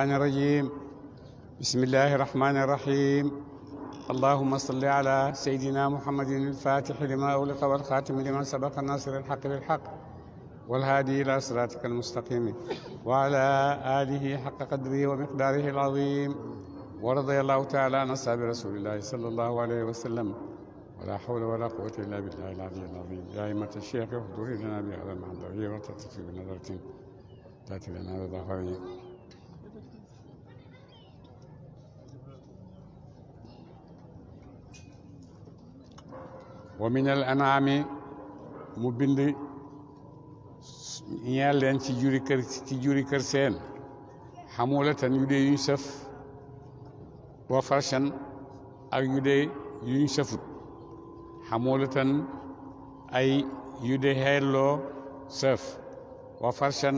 الرجيم بسم الله الرحمن الرحيم اللهم صل على سيدنا محمد الفاتح لما أغلق والخاتم لما سبق الناصر الحق بالحق والهادي إلى صراطك المستقيم وعلى آله حق قدره ومقداره العظيم ورضي الله تعالى عن أصحاب رسول الله صلى الله عليه وسلم ولا حول ولا قوة إلا بالله العلي العظيم يا أئمة الشيخ احضري لنا بهذا المحضر وتلطفي بنظرة تأتي لنا بظهرين ومن الأنعام mu bind ñeel leen ci juri kër seen xamulatan yu dee yuñ sëf wa farshan ak yu dee yuñ sëfut xamulatan ay yu dee xeelloo sëf wa farshan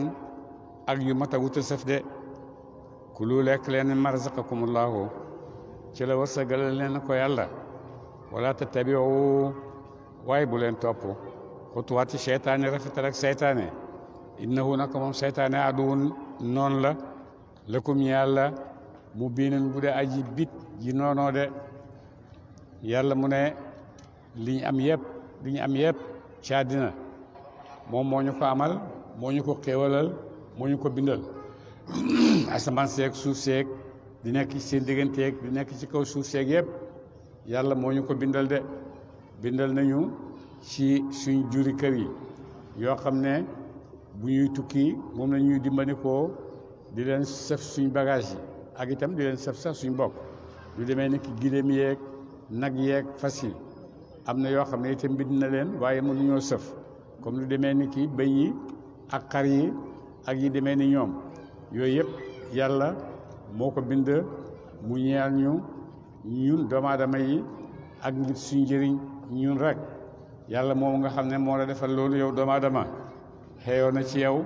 ak yu mata wuta sëf de kulu lekk leen ma razaqakumullahu ci la wërsëgal leen ko yàlla wala tattabiu waaye bu leen topp xutuwaati seytaane rafetal ak seytaane innahu naka moom seytaane aduwun noonu la lakum yàlla mu biinin bu dee aji bit ji noonoo de yàlla mu ne li ñu am yëpp ci àddina moom moo ñu ko amal moo ñu ko xéewalal moo ñu ko bindal asamaan seeg suuf seeg di nekk ci seen digganteeg di nekk ci kaw suuf seeg yëpp yàlla moo ñu ko bindal de bindal nañu ci suñ juri kër yi yoo xam ne bu ñuy tukki moom la ñuy dimbandikoo di leen sëf suñ bagage yi ak itam di leen sëf sax suñ bopp lu demee ni ki giléem yeeg nag yeeg fas yi am na yoo xam ne itam bind na leen waaye mënuñoo sëf comme lu demee ni ki bëy yi ak xar yi ak yi demee ni ñoom yooyu yëpp yàlla moo ko bind mu ñeel ñu ñun doomu aadama yi ak ngir suñ njëriñ ñun rek yàlla moom nga xam ne moo la defal loolu yow doomu aadama xeeyoo na ci yow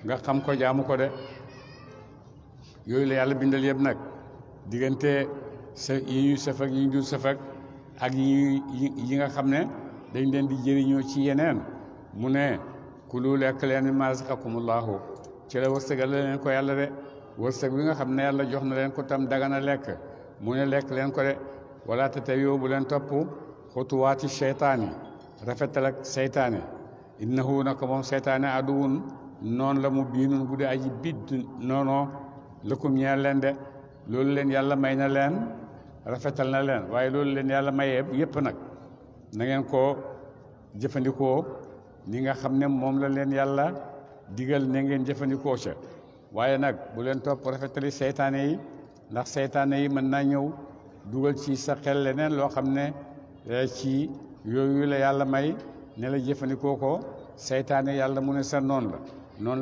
nga xam ko jaamu ko de yooyu la yàlla bindal yëpp nag diggante sa yi ñuy sëf ak yi ñu dul sëf ak yi nga xam ne dañ leen di jëriñoo ci yeneen mu ne kulu lekk leen mimmaa razaqakumullahu ci la wërsëgal leen ko yàlla de wërsëg bi nga xam ne yàlla jox na leen ko tam dagana lekk mu ne lekk leen ko de wala tatabi'u bu leen topp xutuwaati seytaani rafetal ak seytaane innahu naka moom seytaane aduwun noonu la mu biinun bu dee aji bidd noonoo lëkkum ñeel leen de loolu leen yàlla may na leen rafetal na leen waaye loolu leen yàlla mayee yépp nag na ngeen koo jëfandikoo ni nga xam ne moom la leen yàlla digal ne ngeen jëfandikoo ca waaye nag bu leen topp rafetali seytaane yi ndax seytaane yi mën naa ñëw dugal ci sa xel leneen loo xam ne ci yooyu la yàlla may ne la jëfandikoo ko seytaane yàlla mu ne sa noonu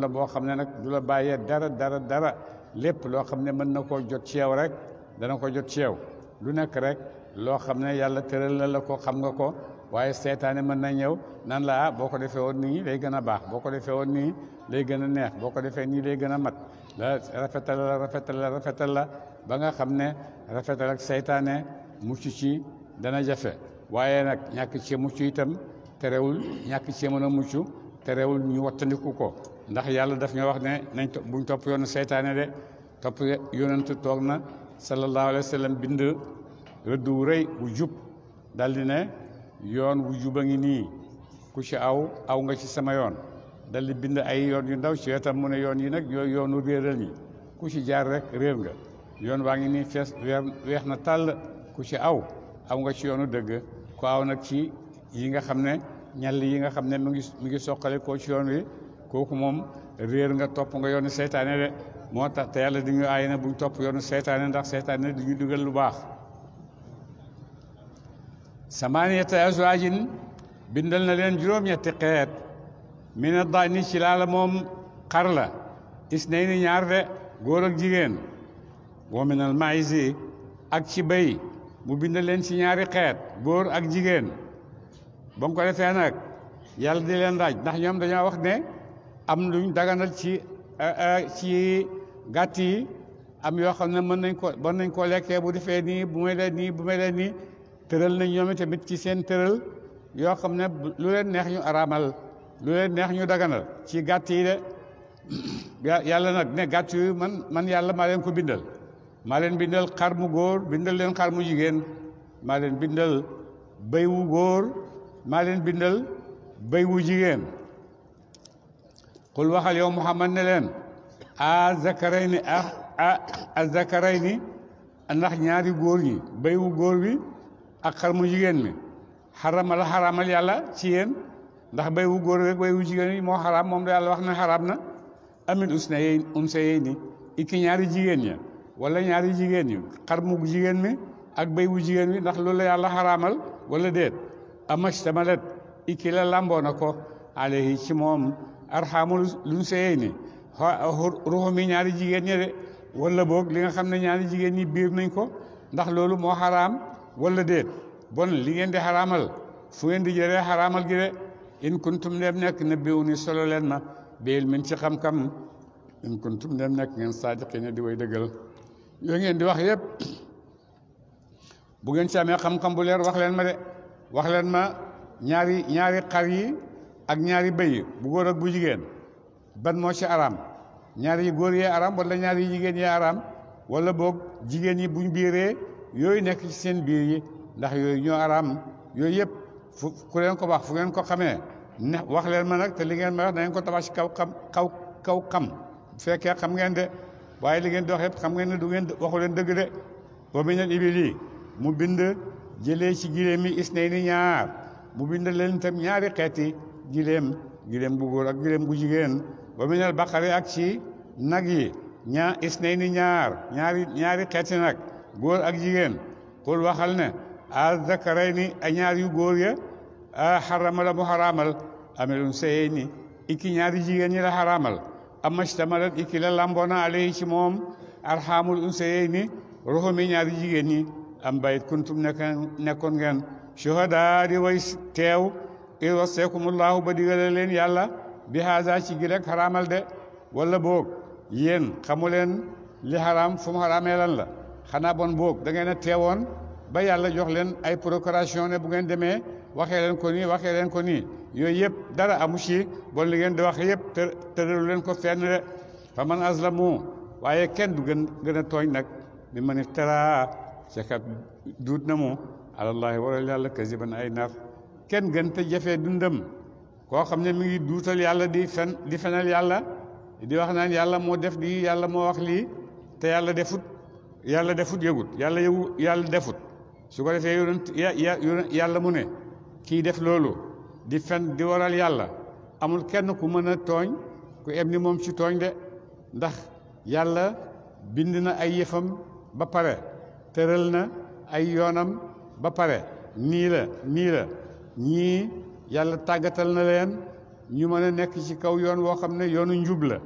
la boo xam ne nag du la bàyyee dara lépp loo xam ne mën na koo jot ci yow rek dana ko jot ci yow lu nekk rek loo xam ne yàlla tëral la ko xam nga ko waaye seytaane mën na ñëw nan la boo ko defee woon nii lay gën a baax boo ko defee woon nii lay gën a neex boo ko defee nii lay gën a mat la rafetal la ba nga xam ne rafetal ak seytaane mucc ci dana jafe waaye nag ñàkk ci mucc itam terewul ñàkk ci mën a mucc terewul ñu wattandiku ko ndax yàlla daf ñu wax ne nañ buñ topp yoonu seytaane de topp yonent toog na sallallahu alayhi wa sallam bind rëdd wu rëy wu jub daldi ne yoon wu jub a ngi nii ku ci aw nga ci sama yoon daldi bind ay yoon yu ndaw ci wetam mu ne yoon yi nag yooyu yoonu réeral yi ku ci jaar rek réer nga yoon waa ngi nii fees weex na tàll ku ci aw nga ci yoonu dëgg ku aw nag ci yi nga xam ne ñall yi nga xam ne mi ngi soqale koo ci yoon wi kooku moom réer nga topp nga yoonu seytaane de moo tax te yàlla di ñu aay na buñ topp yoonu seytaane ndax seytaane di ñu dugal lu baax samaaniyata azwaajin bindal na leen juróom-ñetti xeet mina daani ci laala moom xar la isnayni ñaar de góor ak jigéen wa minal maïsi ak ci béy mu bindal leen ci ñaari xeet góor ak jigéen ba mu ko defee nag yàlla di leen laaj ndax ñoom dañoo wax ne am luñ daganal ci gàtt yi am yoo xam ne mën nañ koo lekkee bu defee nii bu may leen nii tëral nañ ñoom tamit ci seen tëral yoo xam ne lu leen neex ñu araamal lu leen neex ñu daganal ci gàtt yi de yàlla nag ne gàtt yooyu man yàlla maa leen ko bindal maa leen bindal xar mu góor bindal leen xar mu jigéen maa leen bindal béy wu góor maa leen bindal béy wu jigéen xul waxal yow Muhammad ne leen a zakarayni ndax ñaari góor ñi béy wu góor bi ak xar mu jigéen mi xaramal yàlla ci yéen ndax béy wu góor rek béy wu jigéen yi moo xaraam moom da yàlla wax na xaraam na amin unsayayni iki ñaari jigéen ña wala ñaari jigéen ñi xar mu jigéen mi ak béy wu jigéen wi ndax loolu la yàlla xaraamal wala déet amashtamalat iki la lamboo na ko alayhi ci moom arhamul unsayayni ruuxu mi ñaari jigéen ñi de wala boog li nga xam ne ñaari jigéen ñi biir nañ ko ndax loolu moo xaraam wala déet bon li ngeen di xaraamal fu ngeen di jëlee xaraamal gi de in kuntum dem nekk na biw ni solo leen ma béyil min ci xam-xam in kuntum dem nekk ngeen saadiqiina di way dëggal yooyu ngeen di wax yëpp bu ngeen ci amee xam-xam bu leer wax leen ma de wax leen ma ñaari xar yi ak ñaari bëy bu góor ak bu jigéen ban moo ci araam ñaari góor yee araam wala ñaari jigéen yee araam wala boog jigéen yi buñ biiree yooyu nekk ci seen biir yi ndax yooyu ñoo araam yooyu yëpp ku leen ko wax fu ngeen ko xamee ne wax leen ma nag te li ngeen ma wax da ngeen ko tabax ci kaw xam bu fekkee xam ngeen de waaye li ngeen di wax yëpp xam ngeen ne du ngeen waxu leen dëgg de wa minal ibili mu bind jëlee ci giléem yi isnayni ñaar mu bind leen itam ñaari xeeti giléem bu góor ak giléem bu jigéen wa minal baqari ak ci nag yi isnayni ñaari xeeti nag góor ak jigéen xul waxal ne azakarayni a ñaar yu góor ya xarama la mu xaraamal amelun sayayni iki ñaari jigéen ñi la xaraamal amashtamalat iki la lamboona alayhi ci moom arhamul unsayayni ruhumi ñaari jigéen ñi am bayit kuntum nekkoon ngeen shuhada di way teew ir waseekumullahu ba digale leen yàlla bi haza ci gi rek xaraamal de wala boog yéen xamu leen li xaraam fu mu xaraamee lan la xanaa bon boog da ngeen a teewoon ba yàlla jox leen ay procuration ne bu ngeen demee waxee leen ko nii yooyu yëpp dara amu ci bon li ngeen di wax yëpp tëralu leen ko fenn de fa man azlamu waaye kenn du gën a tooñ nag mi man iftara cekat duut na mu alallahi waral yàlla kasiban ay nar kenn gën te jafee dundam koo xam ne mi ngi duutal yàlla di fenal yàlla di wax naan yàlla moo def lii yàlla moo wax lii te yàlla defut yëgut yàlla defut su ko defee yàlla mu ne kii def loolu di fen di waral yàlla amul kenn ku mën a tooñ ku em ni moom ci tooñ de ndax yàlla bind na ay yëfam ba pare tëral na ay yoonam ba pare nii la ñii yàlla tàggatal na leen ñu mën a nekk ci kaw yoon woo xam ne yoonu njub la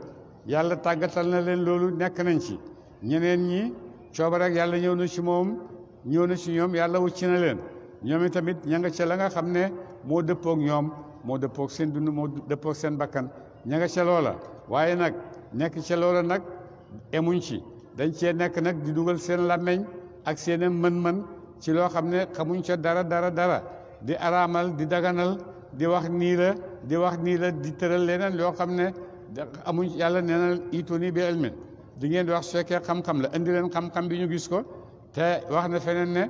yàlla tàggatal na leen loolu nekk nañ ci ñeneen ñi cooba rek yàlla ñëw na ci ñoom yàlla wucc na leen ñoom itamit ña nga ca la nga xam ne moo dëppoog ñoom moo dëppoog seen dund moo dëppoog seen bakkan ña nga ca loola waaye nag nekk ca loola nag emuñ ci dañ cee nekk nag di dugal seen làmmeñ ak seen mën-mën ci loo xam ne xamuñ ca dara di araamal di daganal di wax nii la di tëral leneen loo xam ne amuñ yàlla nee na ituni bi ilmin di ngeen di wax su fekkee xam-xam la indi leen xam-xam bi ñu gis ko te wax na feneen ne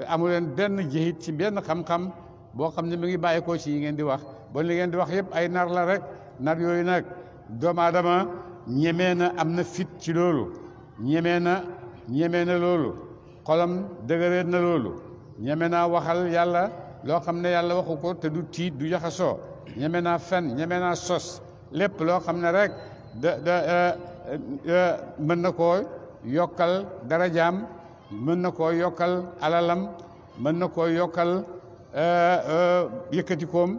amu leen benn jëhit ci benn xam-xam boo xam ne mi ngi bàyyi ko ci yi ngeen di wax bon li ngeen di wax yëpp ay nar la rek nar yooyu nag doomu aadama ñemee na am na fit ci loolu ñemee na loolu xolam dëgëreet na loolu ñeme naa waxal yàlla loo xam ne yàlla waxu ko te du tiit du jaxasoo ñeme naa fen ñeme naa sos lépp loo xam ne rek mën na koo yokkal darajaam mën na koo yokkal alalam mën na koo yokkal yëkkatikoom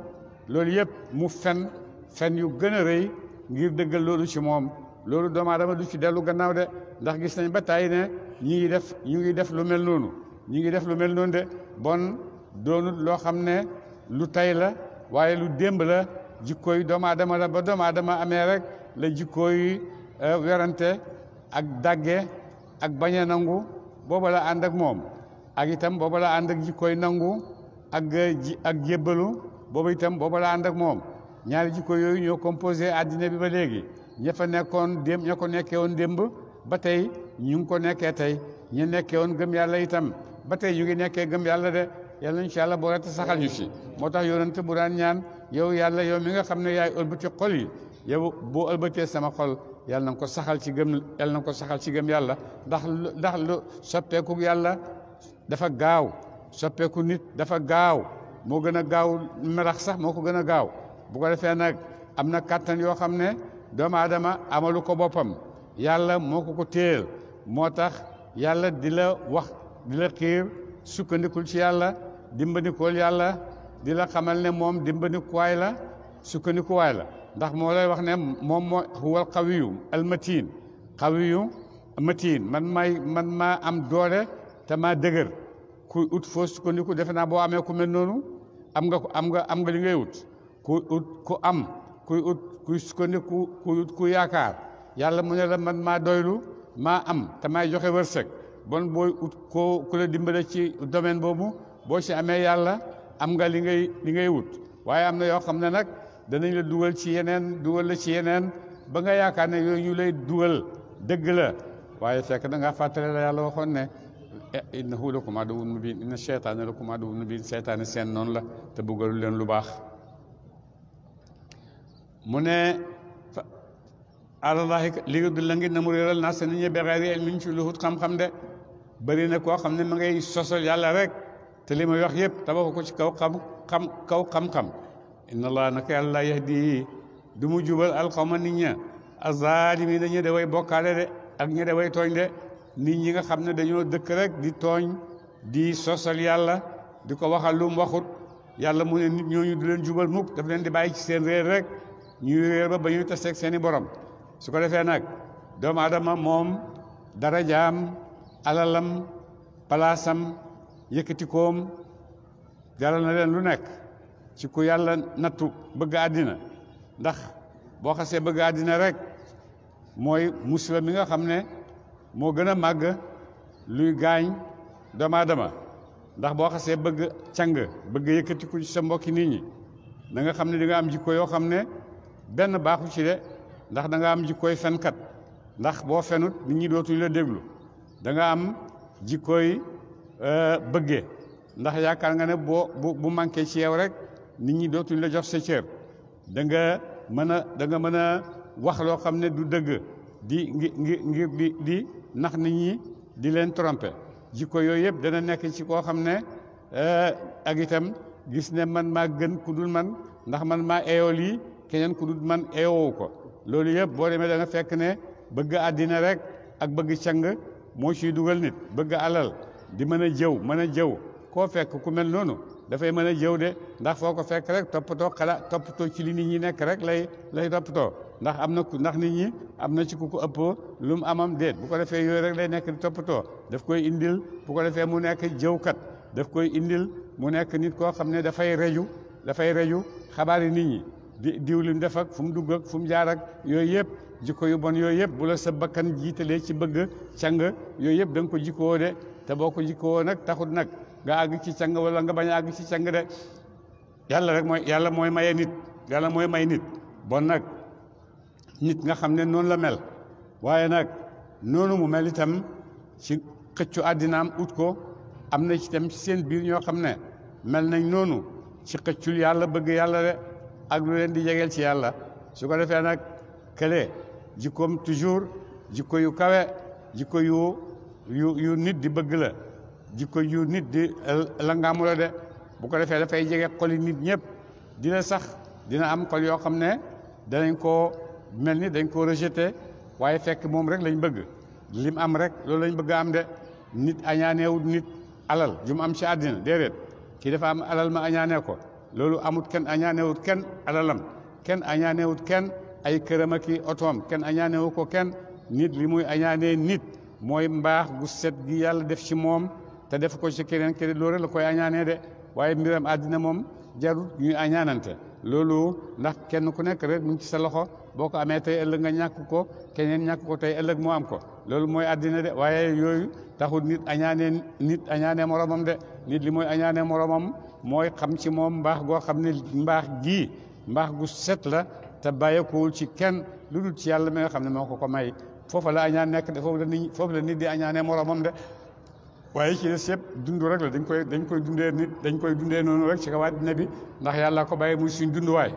loolu yëpp mu fen yu gën a rëy ngir dëggal loolu ci moom loolu doomu aadama du ci dellu gannaaw de ndax gis nañ ba tàyyi ne ñu ngi def lu mel noonu de bon doonut loo xam ne lu tay la waaye lu démb la jikkooy doomu aadama la ba doomu aadama amee rek la jikkooy werante ak dagge ak bañ a nangu booba la ànd ak moom ak itam booba la ànd ak jikkooy nangu ak jébbalu booba itam booba la ànd ak moom ñaari jikko yooyu ñoo composé àddina bi ba léegi ña fa nekkoon démb ña ko nekkee woon démb ba tey ñu ngi ko nekkee tey ñu nekkee woon gëm yàlla itam ba tey ñu ngi nekkee gëm yàlla de yàlla incha allah boole te saxal ñu si moo tax yonent bu daan ñaan yow yàlla yow mi nga xam ne yaay ëlbati xol yi yow boo ëlbatee sama xol yàlla na nga ko saxal ci gëm yàlla na nga ko saxal ci gëm yàlla ndax lu soppeeku yàlla dafa gaaw soppeeku nit dafa gaaw moo gën a gaaw melax sax moo ko gën a gaaw bu ko defee nag am na kàttan yoo xam ne doomu aadama amalu ko boppam yàlla moo ko téyel moo tax yàlla di la wax di la xiir sukkandikul ci yàlla dimbandikool yàlla di la xamal ne moom dimbandikuwaay la sukkandikuwaay la ndax moo lay wax ne moom moo huwal qawiyu almatiin qawiyu matiin man maa am doole te maa dëgër kuy ut foo sukkandiku defe naa boo amee ku mel noonu am nga li ngay ut kuy sukkandiku kuy ut ku yaakaar yàlla mu ne la man maa doylu maa am te maay joxe wërsëg bon booy ut ku la dimbale ci domaine boobu boo ci amee yàlla am nga li ngay wut waaye am na yoo xam ne nag danañ la dugal ci yeneen dugal la ci yeneen ba nga yaakaar ne yooyu ñu lay dugal dëgg la waaye fekk da ngaa fàttale la yàlla waxoon ne innahu lakum aduwwun mubiin inna sheytaana lakum aduwwun mubiin seytaane seen noonu la te bëggalu leen lu baax mu ne alallahi li du la ngi na mu réeral naa sa nit ñi bexeeri ilmin ci luhut xam-xam de bëri na koo xam ne ma ngay sosal yàlla rek te li may wax yëpp tabaxu ko ci kaw xam-xam inna allah naka yàlla yahdi du mu jubal alxawma nit ña azaalimiin dañu de way bokkaale de ak ñi de way tooñ de nit ñi nga xam ne dañoo dëkk rek di tooñ di sosal yàlla di ko waxal lu mu waxut yàlla mu ne nit ñooñu du leen jubal mukk daf leen di bàyyi ci seen réer rek ñuy réer ba ñuy taseeg seeni borom su ko defee nag doomu aadama moom darajaam alalam palaasam yëkkatikoom jaral na leen lu nekk ci ku yàlla nattu bëgg àddina ndax boo xasee bëgg àddina rek mooy musiba mi nga xam ne moo gën a màgg luy gaañ doomu aadama ndax boo xasee bëgg càng bëgg yëkkatiku ci sa mbokki nit ñi da nga xam ne di nga am jikko yoo xam ne benn baaxu ci de ndax da nga am jikkooy fenkat ndax boo fenut nit ñi dootuñu la déglu da nga am jikkooy bëggee ndax yaakaar nga ne bu manqué ci yow rek nit ñi dootuñu la jox sa cër da nga mën a wax loo xam ne du dëgg ngir di nax nit ñi di leen tromper jikko yooyu yëpp dana nekk ci koo xam ne ak itam gis ne man maa gën ku dul man ndax man maa eeyoo lii keneen ku dul man eeyoowu ko loolu yëpp boo demee da nga fekk ne bëgg àddina rek ak bëgg càng moo ciy dugal nit bëgg alal di mën a jëw koo fekk ku mel noonu dafay mën a jëw de ndax foo ko fekk rek toppatoo ci li nit ñi nekk rek lay toppatoo ndax nit ñi am na ci ku ko ëpp lu mu amam déet bu ko defee yooyu rek lay nekk di toppatoo daf koy indil bu ko defee mu nekk jëwkat daf koy indil mu nekk nit koo xam ne dafay reju xabaari nit ñi di diw lim def ak fu mu dugg ak fu mu jaar ak yooyu yëpp jikko yu bon yooyu yëpp bu la sa bakkan jiitalee ci bëgg càng yooyu yëpp da nga ko jikkoo de te boo ko jikkoo nag taxut nag nga àgg ci càng wala nga bañ a àgg ci càng de yàlla mooy maye nit yàlla mooy may nit bon nag nit nga xam ne noonu la mel waaye nag noonu mu mel itam ci xëccu àddinaam ut ko am na ci itam ci seen biir ñoo xam ne mel nañ noonu ci xëccul yàlla bëgg yàlla de ak lu leen di jegeel ci yàlla su ko defee nag kële jikkoom toujours jikko yu kawe jikko yu nit di bëgg la jikko yu nit di langaamu la de bu ko defee dafay jege xoli nit ñëpp dina am xol yoo xam ne danañ koo mel ni dañ koo rejeté waaye fekk moom rek lañ bëgg lim am rek loolu lañ bëgg am de nit añaaneewut nit alal ju mu am ci àddina déedéet kii dafa am alal ma añaanee ko loolu amut kenn añaanewut kenn alalam kenn añaanewut kenn ay këram ak i otoom kenn añaanewu ko kenn nit li muy añaanee nit mooy mbaax gu set gi yàlla def ci moom te def ko ci keneen loolu la koy añaanee de waaye mbiram àddina moom jarul ñuy añaanante loolu ndax kenn ku nekk rek mu ngi ci sa loxo boo ko amee tey ëllëg nga ñàkk ko keneen ñàkk ko tey ëllëg moo am ko loolu mooy àddina de waaye yooyu taxul nit añaanee moromam de nit li mooy añaanee moromam mooy xam ci moom mbaax goo xam ne mbaax gu set la te bàyyeekuwul ci kenn lu dul ci yàlla mi nga xam ne moo ko may foofa la añaan nekk de foofu la nit di añaanee moromam de waaye ci des yëpp dund rek la dañ koy dundee nit dañ koy dundee noonu rek ci kaw àddina bi ndax yàlla ko bàyyi muy suñ dunduwaay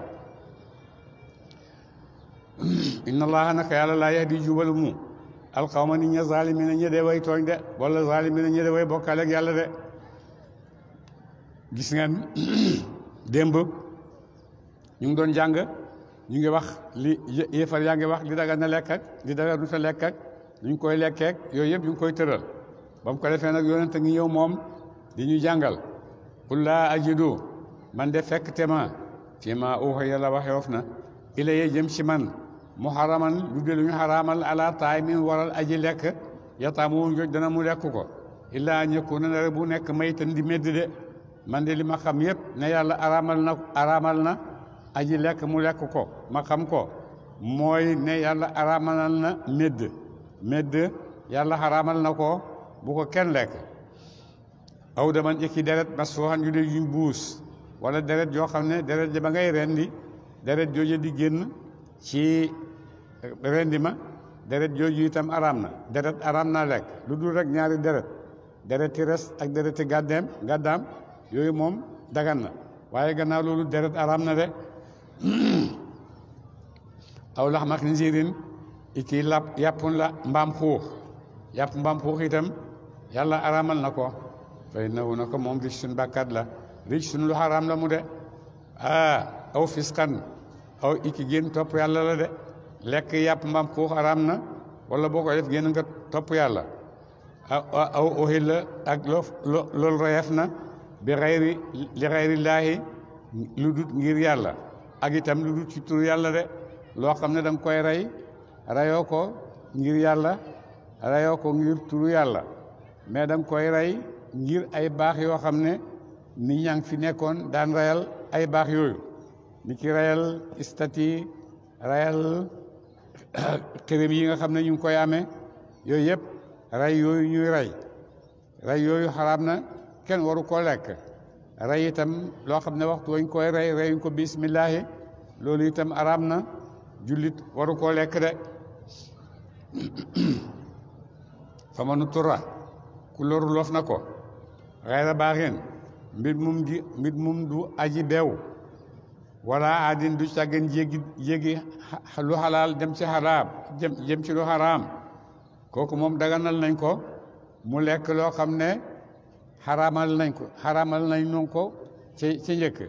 inna allaha naka yàlla laa yahdi jubalu mu alqawma nit ña zalimina ñe de way tooñ de wala zalimina ñe de way bokkaale ak yàlla de gis ngeen démb ñu ngi doon jàng ñu ngi wax li yéefar yaa ngi wax li daga na lekk ak li daga du ta lekk ak ñu koy lekkeek yooyu yëpp ñu ngi koy tëral ba mu ko defee nag yonent ngi ñëw moom di ñu jàngal qul laa ajidu man de fekk te ma fi ma uhiya la waxewof na ilayya jëm ci man muharraman lu de lu ñu xaraamal ala taa'imin waral aji lekk yataamu joj dana mu lekk ko illaa an yakuna na rek bu nekk maytan di medd de man de li ma xam yëpp ne yàlla araamal na aji lekk mu lekk ko ma xam ko mooy ne yàlla araamal na medd yàlla xaraamal na ko bu ko kenn lekk aw daman ikki deret masfuuhan yu de yuñ buus wala deret joo xam ne deret ja ba ngay rendi deret jooju di génn ci rendi ma deret jooju itam araam na deret araam naa lekk lu dul rek ñaari dereti res ak dereti gàddaam yooyu moom dagan na waaye gannaaw loolu deret araam na de aw laxma xinziirin iki yàppun la mbaam xuux yàpp mbaam xuux itam yàlla araamal na ko fa innahu na ko moom rijsun bàkkaat la rijsun lu xaraam la mu de aw fiskan aw iki génn topp yàlla la de lekk yàpp mbaam xuux araam na wala boo koy def génn nga topp yàlla aw ohil la ak loolu rayef na bi li xayrillaahi lu dut ngir yàlla ak itam lu dut ci tur yàlla de loo xam ne da nga koy rayoo ko ngir yàlla rayoo ko ngir turu yàlla mais da nga koy rey ngir ay baax yoo xam ne nit ñaa ngi fi nekkoon daan rayal ay baax yooyu ni ki rayal istati rayal xërëm yi nga xam ne ñu ngi koy amee yooyu yëpp rey yooyu ñuy rey yooyu xaraam na kenn waru koo lekk rey itam loo xam ne waxtu wañ koy reyuñ ko bismillaahi loolu itam araam na jullit waru koo lekk de fa manu tura ku loru loof na ko xayra baaxin mbir mum du aji beew wala aadin du càggan jéegi lu xalaal dem ci xaraam jëm ci lu xaraam kooku moom daganal nañ ko mu lekk loo xam ne xaraamal nañ ko ci njëkk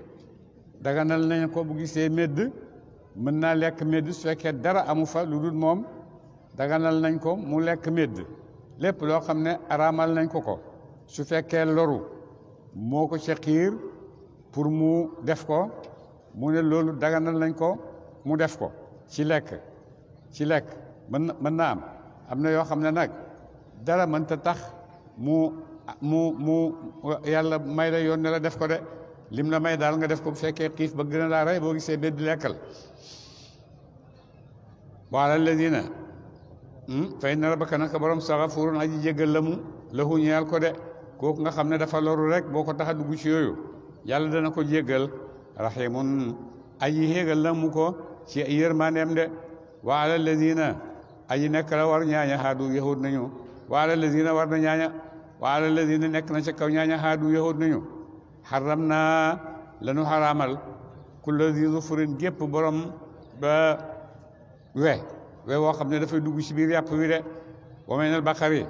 daganal nañ ko bu gisee medd mën naa lekk medd su fekkee dara amu fa lu dul moom daganal nañ ko mu lekk medd lépp loo xam ne araamal nañ ko su fekkee loru moo ko ci xiir pour mu def ko mu ne loolu daganal nañ ko mu def ko ci lekk mën na am na yoo xam ne nag dara mënta tax mu yàlla may la yoon ne la def ko de lim la may daal nga def ko bu fekkee xiif ba gën a laa rey boo gisee medd lekkal waala ladina fa inna rabbaka naka borom sa gafuurun aji jéggal la mu lahu ñeel ko de kooku nga xam ne dafa loru rek boo ko tax a dugg ci yooyu yàlla dana ko jéggal rahimun aji xéegal la mu ko ci yërmandeem de wa ala ladina aji nekk la war ñaaña haadu yahud nañu wa ala ladina war na ñaaña wa ala ladina nekk na ca kaw ñaaña haadu yahud nañu xaram naa lanu xaraamal kulla zi zufurin gépp borom ba we woo xam ne dafay dugg ci biir yàpp wi de wa minal baqari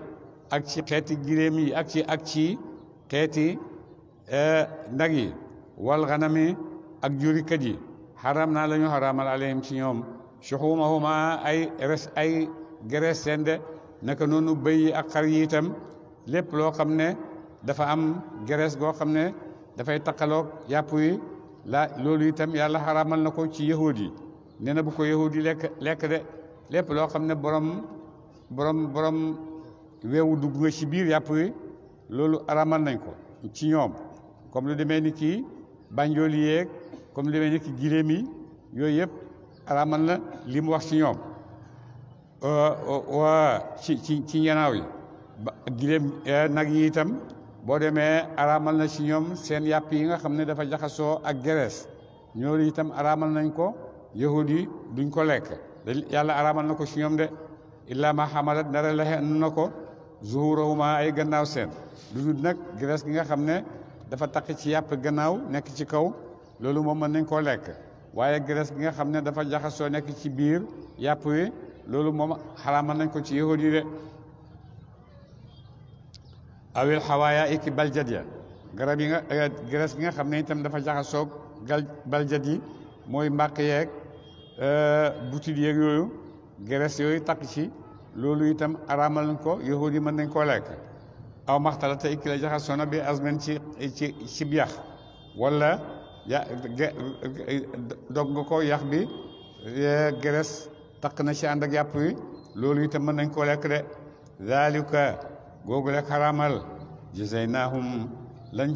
ak ci xeeti giléem yi ak ci xeeti ndag yi wal ganami ak jurikat yi xaram naa la ñu xaraamal alayhim ci ñoom shuhumahuma ay gerees seen de naka noonu bëy yi ak xar yi itam lépp loo xam ne dafa am gerees goo xam ne dafay taqaloog yàpp wi loolu itam yàlla xaraamal na ko ci yahud yi nee na bu ko yahud yi lekk de lépp loo xam ne borom weewu dugg nga ci biir yàpp wi loolu aramal nañ ko ci ñoom comme lu demee ni ki banjooli yeeg comme lu demee ni ki giléem yi yooyu yëpp aramal na li mu wax ci ñoom ci ñanaaw yi giléem nag yi itam boo demee aramal na ci ñoom seen yàpp yi nga xam ne dafa jaxasoo ak gerees ñoolu itam aramal nañ ko yahud yi duñ ko lekk yàlla araamal na ko ci ñoom de illa ma xamalat ndara la xen na ko zuhurahuma ay gannaaw seen lu dul nag graisse gi nga xam ne dafa taq ci yàpp gannaaw nekk ci kaw loolu moom mën nañ koo lekk waaye graisse gi nga xam ne dafa jaxasoo nekk ci biir yàpp wi loolu moom xaraamal nañ ko ci yahud yi de awil xawaaya iki baljat ya garab yi nga graisse gi nga xam ne itam dafa jaxasoo baljat yi mooy mbàq yeeg butit yeeg yooyu graisse yooyu takk ci loolu itam araamal nañ ko yahud yi mën nañ koo lekk aw maxtala te ikki la jaxasoo na bi asmen ci yax wala dog nga ko yax bi graisse takk na ci ànd ak yàpp wi loolu itam mën nañ koo lekk de zalika googu rek xaraamal jazaynahum lañ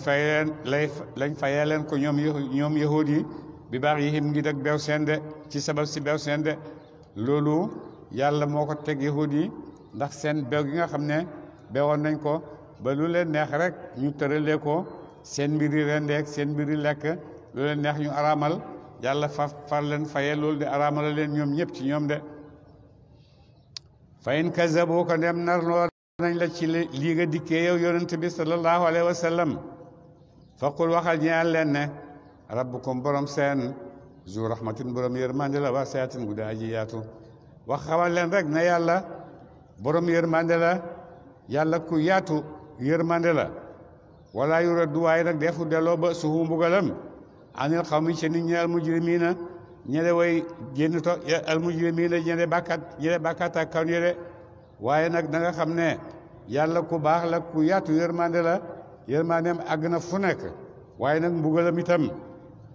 fayee leen ko ñoom yahud yi bi baax yi him ngi dëgg beew seen de ci sabab si beew seen de loolu yàlla moo ko teg yahud yi ndax seen beew gi nga xam ne beewoon nañ ko ba lu leen neex rek ñu tëralee ko seen mbiri rendeek seen mbiri lekk lu leen neex ñu araamal yàlla far leen fayee loolu de araamala leen ñoom ñëpp ci ñoom de fa in kazaboo ko ndem nar loo nañ la ci lii nga dikkee yow yonent bi sallallahu alayhi wa sallam faqul waxal ñeel leen ne rabbukum borom seen zu rahmatin borom yërmande la wa sayatin gudda aji yaatu wax xamal leen rek ne yàlla borom yërmande la yàlla ku yaatu yërmande la wala yuraddu waaye nag defu delloo ba suhu mbugalam anil xawmi ci nit ñi al mujrimina ñede way génn to al mujrimina ñede bàkkaat ak kaw ñede waaye nag da nga xam ne yàlla ku baax la ku yaatu yërmande la yërmandeem àgg na fu nekk waaye nag mbugalam itam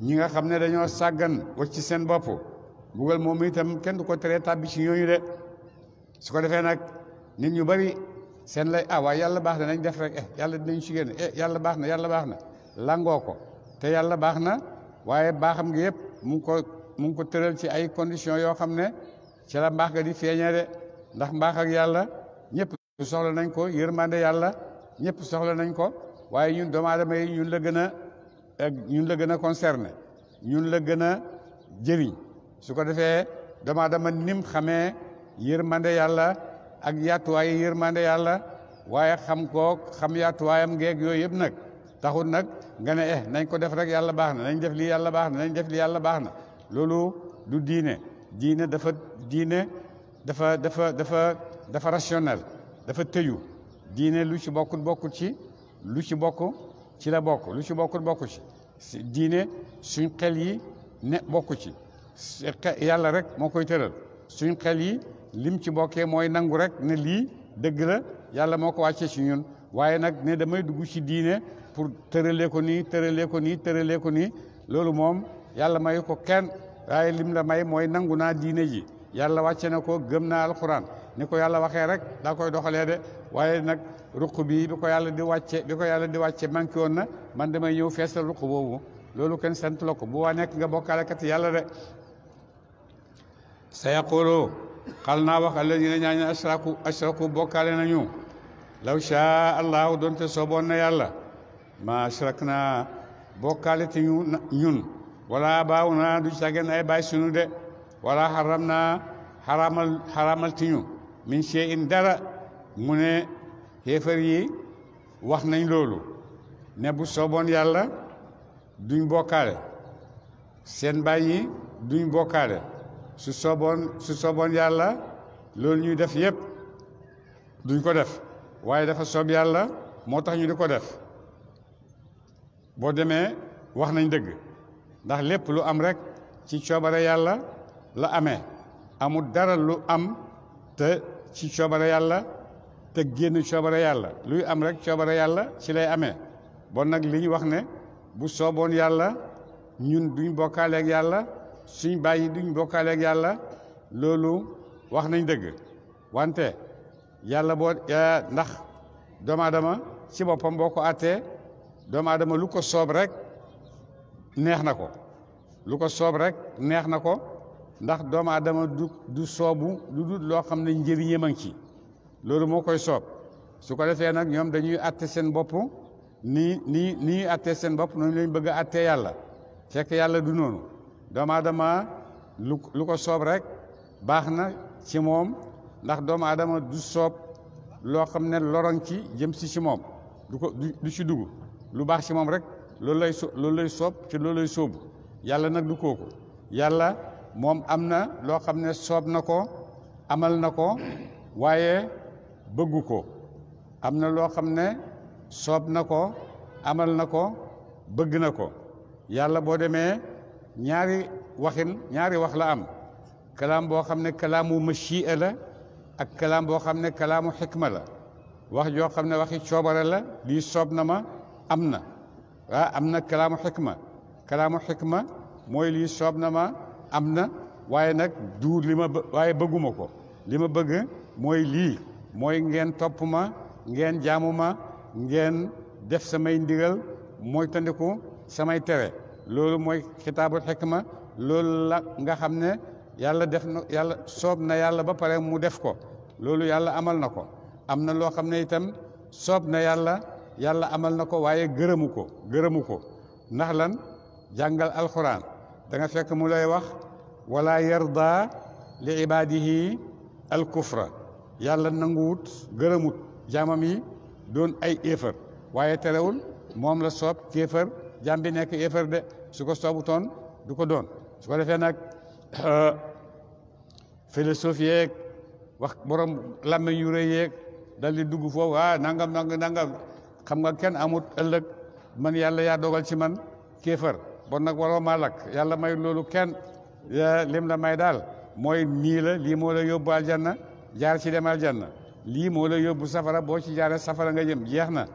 ñi nga xam ne dañoo sàggan wacc ci seen bopp mbugal moom itam kenn du ko teree tàbbi ci ñooñu de su ko defee nag nit ñu bari seen lay waaye yàlla baax na nañ def rek yàlla dinañ ci génn yàlla baax na langoo ko te yàlla baax na waaye baaxam gi yëpp mu ngi ko tëral ci ay conditions yoo xam ne ci la mbaax ga di feeñee de ndax mbaax ak yàlla ñëpp soxla nañ ko yërmande yàlla ñëpp soxla nañ ko waaye ñun doomu aadama yi ñun la gën a concerné ñun la gën a jëriñ su ko defee doomu aadama nim xamee yërmande yàlla ak yaatuwaayu yërmande yàlla waaye xam yaatuwaayam ngeeg yooyu yëpp nag taxul nag nga ne nañ ko def rek yàlla baax na nañ def lii yàlla baax na nañ def lii yàlla baax na loolu du diine dafa rationnel dafa tëju diine lu ci bokkut ci lu ci bokk ci la bokk lu ci bokkut ci diine suñ xel yi ne bokku ci yàlla rek moo koy tëral suñ xel yi lim ci bokkee mooy nangu rek ne lii dëgg la yàlla moo ko wàccee ci ñun waaye nag ne damay dugg ci diine pour tëralee ko nii loolu moom yàlla mayu ko kenn waaye lim la may mooy nangu naa diine ji yàlla wàcce na ko gëm naa alxuraan ni ko yàlla waxee rek daa koy doxalee de waaye nag ruq bi ko yàlla di wàcce manqué woon na man damay ñëw feesal ruq boobu loolu kenn sant la ko bu waa nekk nga bokkaalekat yàlla de sa yaqulu xal naa wax alladina ñaañu ashraku bokkaale nañu law shaa allahu doonte sooboon na yàlla ma ashrak naa bokkaale te ñun wala baaw naa du cagen ay baay sunu de wala xaram naa xaramal ti ñu min shay'in dara mu ne xéefar yi wax nañ loolu ne bu sooboon yàlla duñ bokkaale seen baay yi duñ bokkaale su sooboon yàlla loolu ñuy def yépp duñ ko def waaye dafa soob yàlla moo tax ñu di ko def boo demee wax nañ dëgg ndax lépp lu am rek ci coobare yàlla la amee amul dara lu am te ci coobare yàlla te génn coobare yàlla luy am rek coobare yàlla ci lay amee bon nag li ñu wax ne bu sooboon yàlla ñun duñ bokkaaleeg yàlla suñ bàyyi duñ bokkaaleeg yàlla loolu wax nañ dëgg wante yàlla boo ndax doomu aadama ci boppam boo ko attee doomu aadama lu ko soob rek neex na ko lu ko soob rek neex na ko ndax doomu aadama du soobu lu dul loo xam ne njëriñam a ngi ci loolu moo koy soob su ko defee nag ñoom dañuy atte seen bopp nii attee seen bopp noonu lañ bëgg a attee yàlla fekk yàlla du noonu doomu aadama lu ko soob rek baax na ci moom ndax doomu aadama du soob loo xam ne loroŋ ci jëm si moom du ci dugg lu baax ci moom rek loolu lay soob te loolu lay sóobu yàlla nag du kooku yàlla moom am na loo xam ne soob na ko amal na ko waaye bëggu ko am na loo xam ne soob na ko amal na ko bëgg na ko yàlla boo demee ñaari wax la am kalaam boo xam ne kalaamu machia la ak kalaam boo xam ne kalaamu xikma la wax joo xam ne waxi coobare la lii soob na ma am na am na kalaamu xikma mooy lii soob na ma am na waaye nag du li ma waaye bëgguma ko li ma bëgg mooy lii mooy ngeen topp ma ngeen jaamu ma ngeen def samay ndigal mooy tandiku samay tere loolu mooy xitaabul xikma loolu la nga xam ne yàlla def na yàlla soob na yàlla ba pare mu def ko loolu yàlla amal na ko am na loo xam ne itam soob na yàlla amal na ko waaye gërëmu ko ndax lan jàngal alxuraan da nga fekk mu lay wax wala yarda li ibadihi alkufra yàlla nanguwut gërëmut jaamam yi doon ay éefar waaye terewul moom la soob kéefar jaam bi nekk éefar de su ko soobutoon du ko doon su ko defee nag philosophe yeeg wax borom làmmiñ yu rëy yeeg dal di dugg foofu nangam xam nga kenn amut ëllëg man yàlla yaa dogal ci man kéefar bon nag waroo maa lakk yàlla may loolu kenn lim la may daal mooy nii la lii moo la yóbbu aljanna jaar ci dem aljanna lii moo la yóbbu safara boo ci jaaree safara nga jëm jeex na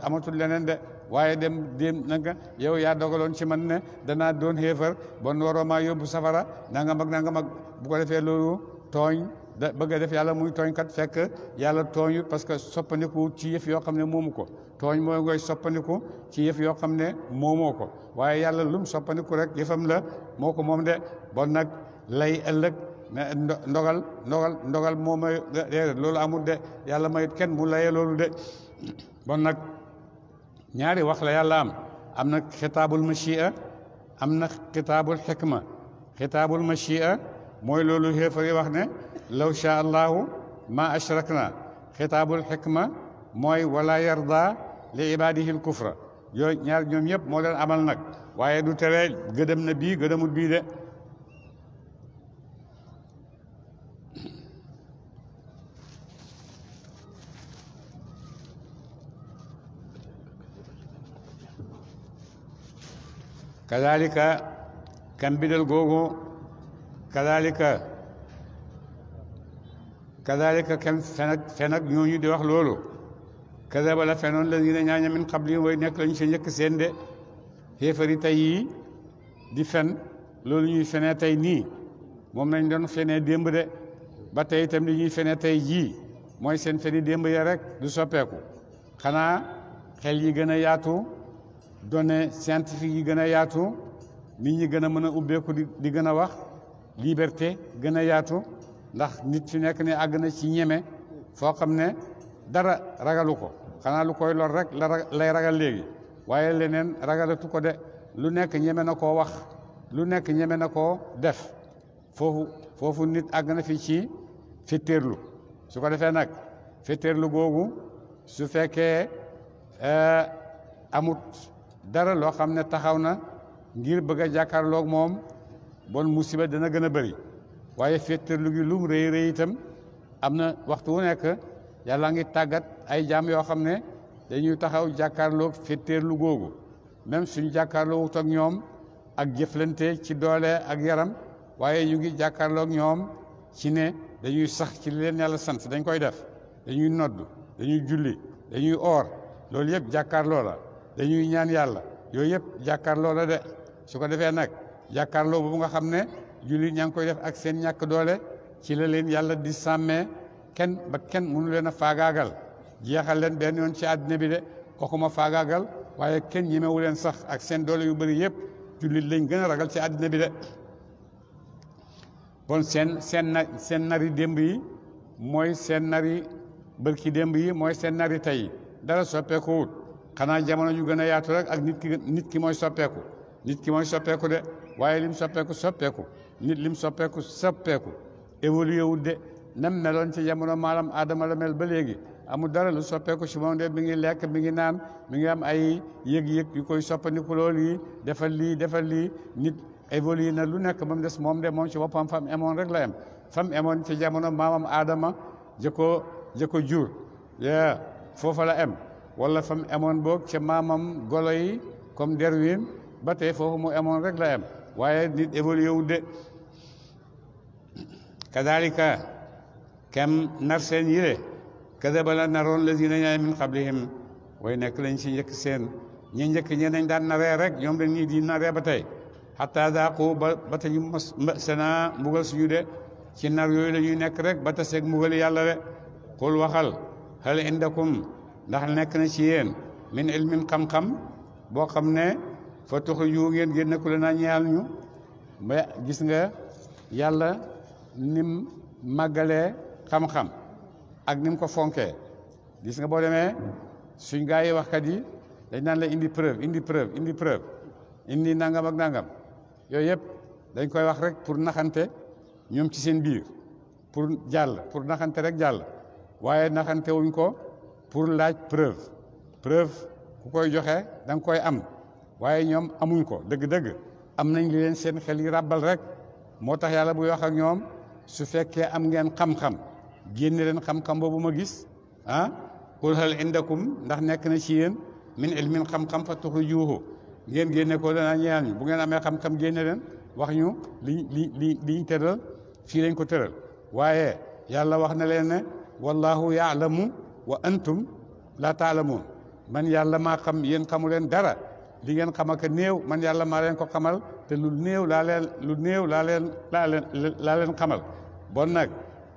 amatul leneen de waaye dem nanga yow yaa dogaloon ci man ne danaa doon xéefar bon waroo maa yóbbu safara nangam ak bu ko defee loolu tooñ da bëgg a def yàlla muy tooñkat fekk yàlla tooñu parce que soppandiku ci yëf yoo xam ne moomu ko tooñ mooy ngoy soppandiku ci yëf yoo xam ne moomoo ko waaye yàlla lum soppandiku rek yëfam la moo ko moom de bon nag lay ëllëg ne ndogal moo may loolu amul de yàlla mayut kenn mu layee loolu de bon nag ñaari wax la yàlla am na xitaabul machia am na xitaabul xikma xitaabul machia mooy loolu xéefar yi wax ne law sha allahu ma ashrakna xitaabul xikma mooy wala yarda li ibadihi l kufra yooyu ñaar ñoom ñëpp moo leen amal nag waaye du tere gëdëm na bii gëdëmut bii de kadalika kam bidal googu kadalika kam fen ak ñooñu di wax loolu kadaba la fenoon la dina ñaaña min qabli way nekk lañu si njëkk seen de xéefari tey yi di fen loolu ñuy fenee tey nii moom lañ doon fenee démb de ba tey itam li ñuy fenee tey jii mooy seen feni démb ya rek du soppeeku xanaa xel yi gën a yaatu données scientifiques yi gën a yaatu nit ñi gën a mën a ubbeeku di gën a wax liberté gën a yaatu ndax nit fi nekk ne àgg na ci ñeme foo xam ne dara ragalu ko xanaa lu koy lor rek lay ragal léegi waaye leneen ragalatu ko de lu nekk ñeme na koo wax lu nekk ñeme na koo def foofu nit àgg na fi ci fetteerlu su ko defee nag fetteerlu googu su fekkee amut dara loo xam ne taxaw na ngir bëgg a jàkkaarloog moom bon musiba dana gën a bëri waaye fetteerlu gi lum rëy rëy itam am na waxtu wu nekk yàlla ngi tàggat ay jaam yoo xam ne dañuy taxaw jàkkaarloog fetteerlu googu même suñu jàkkaarloo wut ak ñoom ak jëflante ci doole ak yaram waaye ñu ngi jàkkaarloog ñoom ci ne dañuy sax ci leen yàlla sant dañ koy def dañuy nodd dañuy julli dañuy oor loolu yëpp jàkkaarloo la dañuy ñaan yàlla yooyu yëpp jàkkaarloo la de su ko defee nag jàkkaarloo boobu nga xam ne julli ñaa ngi koy def ak seen ñàkk doole ci la leen yàlla di sàmmee kenn mënu leen a faagaagal jeexal leen benn yoon ci àddina bi de waxuma faagaagal waaye kenn ñemewu leen sax ak seen doole yu bëri yëpp jullit lañ gën a ragal ci àddina bi de bon seen nari démb yi mooy seen nari bërki démb yi mooy seen nari tey dara soppeeku wut xanaa jamono yu gën a yaatu rek ak nit ki mooy soppeeku nit ki mooy soppeeku de waaye lim soppeeku nit lim soppeeku évolué wul de nam meloon ci jamono maalam aadama la mel ba léegi amul dara lu soppeeku ci moom de mi ngi lekk mi ngi naan mi ngi am ay yëg-yëg yu koy soppandiku loolu yi defal lii nit évolué na lu nekk ba mu des moom de moom ci boppam fam emoon rek la em fam emoon ci jamono maamam aadama jëkko jur foofa la em wala fam emoon boog ca maamam golo yi comme derwin ba tey foofu mu emoon rek la em waaye nit évolué wu de kadalika kem nar seen yile kadaba la naroon lazina ñaay min qablihim way nekk lañ ci njëkk seen ñi njëkk ñe nañ daan naree rek ñoom dañ ñii di naree ba tey hatta daaqu ba te ñu mos sena mbugal suñu de ci nar yooyu la ñuy nekk rek ba taseeg mbugal yàlla de qul waxal hal indakum ndax nekk na ci yéen min ilmin xam-xam boo xam ne fa tuxriju ngeen génne ku le naa ñeyal ñu ba gis nga yàlla nim màggalee xam-xam ak nim ko fonkee gis nga boo demee suñ gaa yi waxkat yi dañ naan la indi preuve indi nangam ak nangam yooyu yëpp dañ koy wax rek pour naxante ñoom ci seen biir pour jàll pour naxante rek jàll waaye naxante wuñ ko pour laaj preuve ku koy joxe da nga koy am waaye ñoom amuñ ko dëgg-dëgg am nañ li leen seen xel yi ràbbal rek moo tax yàlla buy wax ak ñoom su fekkee am ngeen xam-xam génne leen xam-xam boobu ma gis qul hal indakum ndax nekk na ci yéen min ilmin xam-xam fa tuxrijuuhu ngeen génne ko danaa ñeyal ñu bu ngeen amee xam-xam génne leen wax ñu liñ tëral fii lañ ko tëral waaye yàlla wax na leen ne wallahu yaalamu wa antum la taalamuun man yàlla maa xam yéen xamu leen dara li ngeen xam ak néew man yàlla maa leen ko xamal te lu néew laa leen xamal bon nag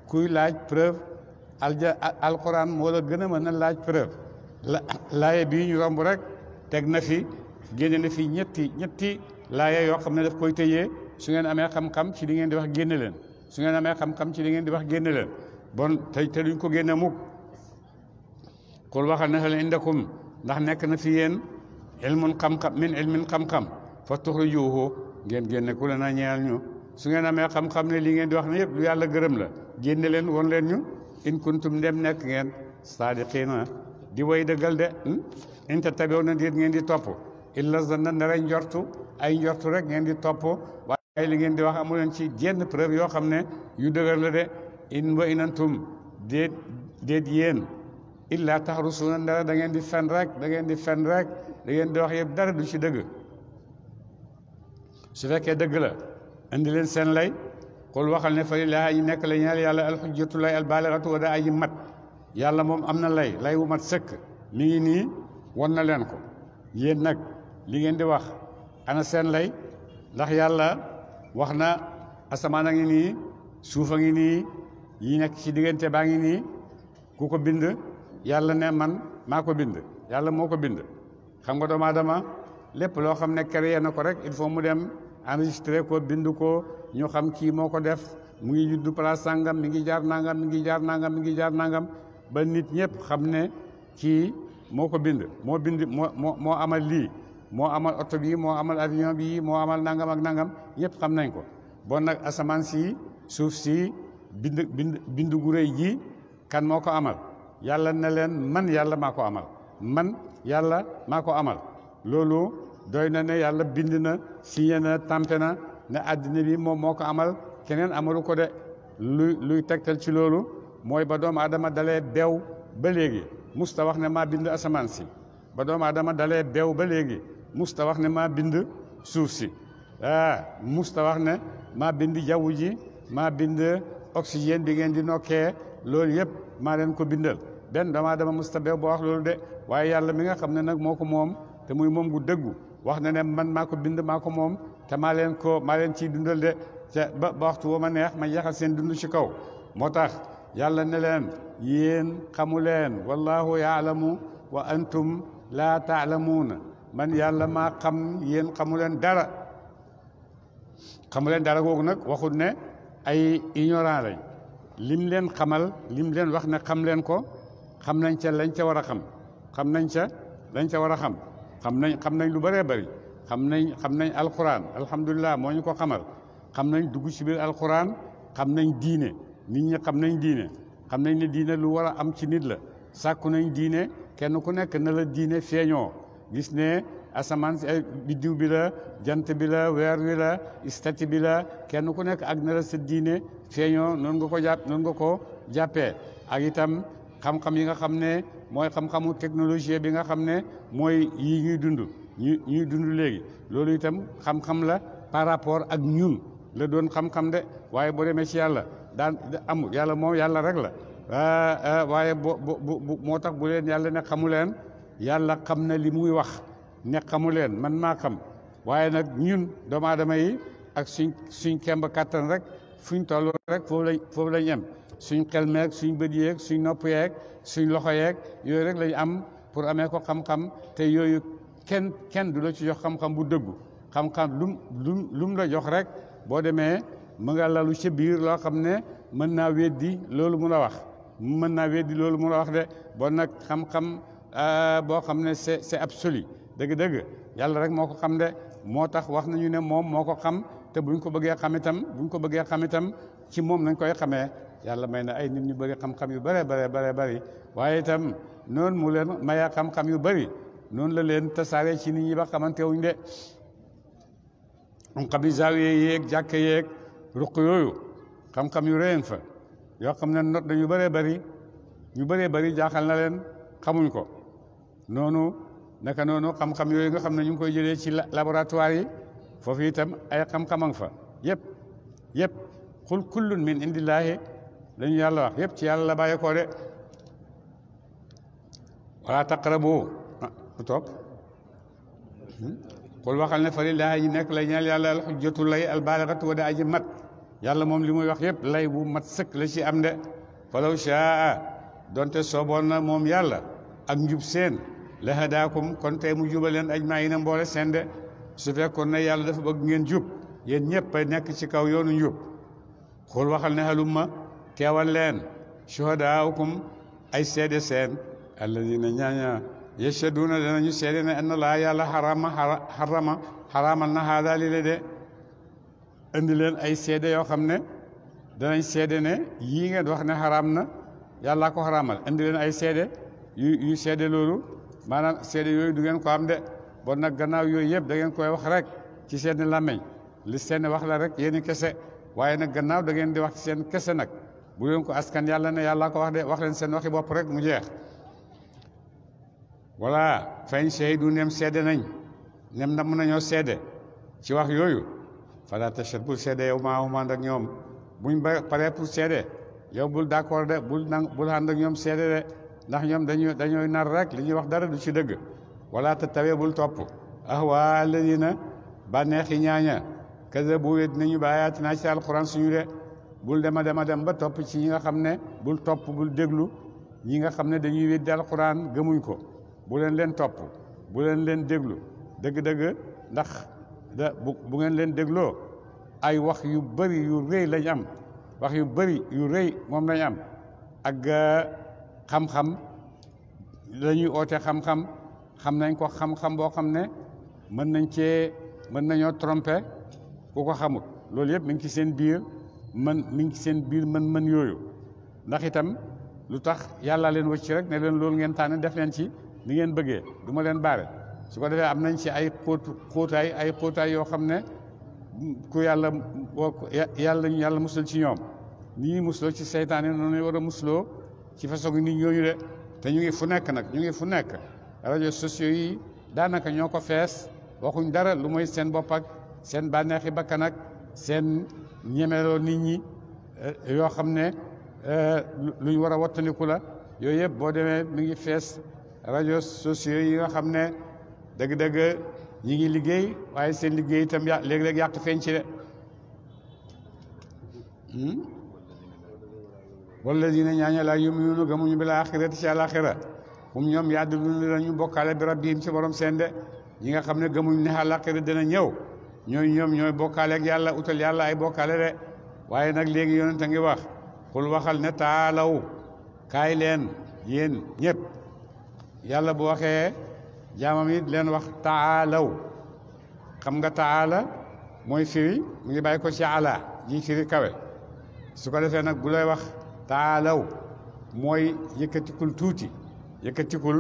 kuy laaj preuve alquran moo la gën a mën a laaj preuve laaye bii ñu romb rek teg na fi génne na fi ñetti laaye yoo xam ne daf koy tëyee su ngeen amee xam-xam ci li ngeen di wax génne leen su ngeen amee xam-xam ci li ngeen di wax génne leen bon te duñ ko génne mukk qul waxal ne hal indakum ndax nekk na fi yéen ilmun xam-xam min ilmin xam-xam fa tuxrijuuhu ngeen génne ku leen a ñeyal ñu su ngeen amee xam-xam ne li ngeen di wax ne yëpp lu yàlla gërëm la génne leen won leen ñu in kuntum ndem nekk ngeen saadiqiina di way dëggal de in tattabi'u na déet ngeen di topp illa zanna ndara njortu ay njortu rek ngeen di topp waaye li ngeen di wax amu leen ci jenn preuve yoo xam ne yu dëgër la de in wa in antum déet yéen illa taxrusuuna ndara da ngeen di fen rek da ngeen di wax yëpp dara du ci dëgg su fekkee dëgg la indi leen seen lay qul waxal ne fa lillaahi aji nekk la ñeel yàlla alxujjatu lay albaalixatu wa daa aji mat yàlla moom am na lay wu mat sëkk mi ngi nii won na leen ko yéen nag li ngeen di wax ana seen lay ndax yàlla wax na asamaan a ngi nii suuf a ngi nii yi nekk ci diggante baa ngi nii ku ko bind yàlla ne man maa ko bind yàlla moo ko bind xam nga doomu aadama lépp loo xam ne créé na ko rek il faut mu dem enregistré ko bind ko ñu xam kii moo ko def mu ngi juddu place sàngam mi ngi jaar nangam ba nit ñëpp xam ne kii moo ko bind moo amal lii moo amal oto bi moo amal avion bi moo amal nangam ak nangam ñëpp xam nañ ko bon nag asamaan si suuf si bind gu rëy ji kan moo ko amal yàlla ne leen man yàlla maa ko amal loolu doy na ne yàlla bind na signé na tampé na ne àddina bi moom moo ko amal keneen amalu ko de luy tegtal ci loolu mooy ba doomu aadama dalee beew ba léegi musta wax ne maa bind asamaan si ba doomu aadama dalee beew ba léegi musta wax ne maa bind suuf si musta wax ne maa bind jaww ji maa bind oxygène bi ngeen di nokkee loolu yëpp maa leen ko bindal benn doomu aadama musta beew ba wax loolu de waaye yàlla mi nga xam ne nag moo ko moom te muy moom gu dëggu wax na ne man maa ko bind maa ko moom te maa leen ciy dundal de te ba waxtu woo ma neex ma yaxal seen dund ci kaw moo tax yàlla ne leen yéen xamu leen wallahu yaalamu wa antum laa taalamuuna man yàlla maa xam yéen xamu leen dara googu nag waxut ne ay ignorant lañ lim leen xamal lim leen wax ne xam leen ko xam nañ ca lañ ca war a xam nañ ca lañ ca war a xam nañ lu bëree bëri xam nañ alquran alhamdulilah moo ñu ko xamal xam nañ dugg ci biir alquran xam nañ diine nit ñi xam nañ diine xam nañ ne diine lu war a am ci nit la sàkku nañ diine kenn ku nekk na la diine feeñoo gis ne asamaan biddiw bi la jant bi la weer wi la istati bi la kenn ku nekk ak na la sa diine feeñoo noonu nga ko noonu nga ko jàppee ak itam xam-xam yi nga xam ne mooy xam-xamu technologie bi nga xam ne mooy yi ñuy dund léegi loolu itam xam-xam la par rapport ak ñun la doon xam-xam de waaye boo demee ci yàlla daan amul yàlla moom yàlla rek la waaye moo tax bu leen yàlla ne xamu leen yàlla xam na li muy wax ne xamu leen man maa xam waaye nag ñun doomu aadama yi ak suñ kemb kàttan rek fuñ toll rek foofu lañ am suñ xel meeg suñ bët yeeg suñ nopp yeeg suñ loxo yeeg yooyu rek lañ am pour amee ko xam-xam te yooyu kenn du la ci jox xam-xam bu dëggu xam-xam lum la jox rek boo demee mu nga lalu ca biir loo xam ne mën naa weddi loolu mu la wax de bon nag xam-xam boo xam ne c'est absolu dëgg-dëgg yàlla rek moo ko xam de moo tax wax nañu ne moom moo ko xam te buñ ko bëggee xam itam ci moom nañ koy xamee yàlla may na ay nit ñu bëri xam-xam yu bëri waaye itam noonu mu leen maya xam-xam yu bëri noonu la leen tasaare ci nit ñi ba xamante wuñ de xam ni zaawiye yeeg jàkke yeeg ruq yooyu xam-xam yu réen fa yoo xam ne not dañu ñu bëree bëri jaaxal na leen xamuñ ko naka noonu xam-xam yooyu nga xam ne ñu ngi koy jëlee ci laboratoire yi foofu itam ay xam-xamang fa yëpp xul kullun min indillaahi lañu yàlla wax yëpp ci yàlla la bàyyeekoo de wala taqrabu ku toog xul waxal ne fa lillaahi ñu nekk la ñeel yàlla al xujjatu lay al baalagatu wa da aji mat yàlla moom li muy wax yëpp lay bu mat sëkk la ci am de falaw shaa donte sooboon na moom yàlla ak njub seen la hadaakum kon tey mu jubal leen ajmaïna mboole seen de su fekkoon ne yàlla dafa bëgg ngeen jub yéen ñëpp a nekk ci kaw yoonu njub xul waxal ne halumma teewal leen shuhadaaukum ay seede seen alladina ñaaña yashhaduna danañu seede ne anna laa yàlla xaraamal na haada li le de indi leen ay seede yoo xam ne danañ seede ne yii ngeen wax ne xaraam na yàllaa ko xaraamal indi leen ay seede yu seede loolu maanaam seede yooyu du ngeen ko am de bon nag gannaaw yooyu yëpp da ngeen koy wax rek ci seen làmmiñ li seen wax la rek yéen kese waaye nag gannaaw da ngeen di wax ci seen kese nag bu leen ko askan yàlla ne yàllaa ko wax de wax leen seen waxi bopp rek mu jeex voilà fañ shahidu nem seede nañ nem na mën nañoo seede ci wax yooyu fala tashhad bul seede yow maahum ànd ak ñoom buñ ba paree pour seede yow bul d'accord de bul ànd ak ñoom seede de ndax ñoom dañooy nar rek li ñuy wax dara du ci dëgg wala tattabi bul topp ahwa alladina bànneexi ñaaña kazabu wet nañu ba ayaatinaa ci alquran suñu de bul dem ba topp ci ñi nga xam ne bul topp bul déglu ñi nga xam ne dañuy weddi alquran gëmuñ ko bu leen topp bu leen déglu dëgg-dëgg ndax bu ngeen leen dégloo ay wax yu bëri yu rëy lañ am wax yu bëri yu rëy moom lañ am ak xam-xam lañuy oote xam-xam xam nañ ko xam-xam boo xam ne mën nañoo tromper ku ko xamut loolu yëpp mi ngi ci seen biir mën yooyu ndax itam lu tax yàlla leen wëcc rek ne leen loolu ngeen tànn def leen ci ni ngeen bëggee du ma leen baare su ko defee am nañ ci ay xóotaay yoo xam ne ku yàlla musul ci ñoom ni ñuy musloo ci seytaane noonu ñu war a musloo ci façon nit ñooñu de te ñu ngi fu nekk rajo sociaux yi daanaka ñoo ko fees waxuñ dara lu mooy seen bopp ak seen bànneexi bakkan ak seen ñemeloo nit ñi yoo xam ne luñ war a wattandiku la yooyu yëpp boo demee mi ngi fees rajo sociaux yi nga xam ne dëgg-dëgg ñi ngi liggéey waaye seen liggéey itam léeg-léeg yàq feeñ ci de walladina ñaaña laa yuminuuna gëmuñu bil axirati ci àlaxira hum ñoom ya'diluuna lañu bokkaale bi rabbihim ci borom seen de ñi nga xam ne gëmuñ ne àlaxira dina ñëw ñooy bokkaale ak yàlla utal yàlla ay bokkaale de waaye nag léegi yonent a ngi wax xul waxal ne taalaw kaay leen yéen ñëpp yàlla bu waxee jaamam yi leen wax taalaw xam nga taala mooy firi mu ngi bàyyi ko ci ala ji firi kawe su ko defee nag bu lay wax taalaw mooy yëkkatikul tuuti yëkkatikul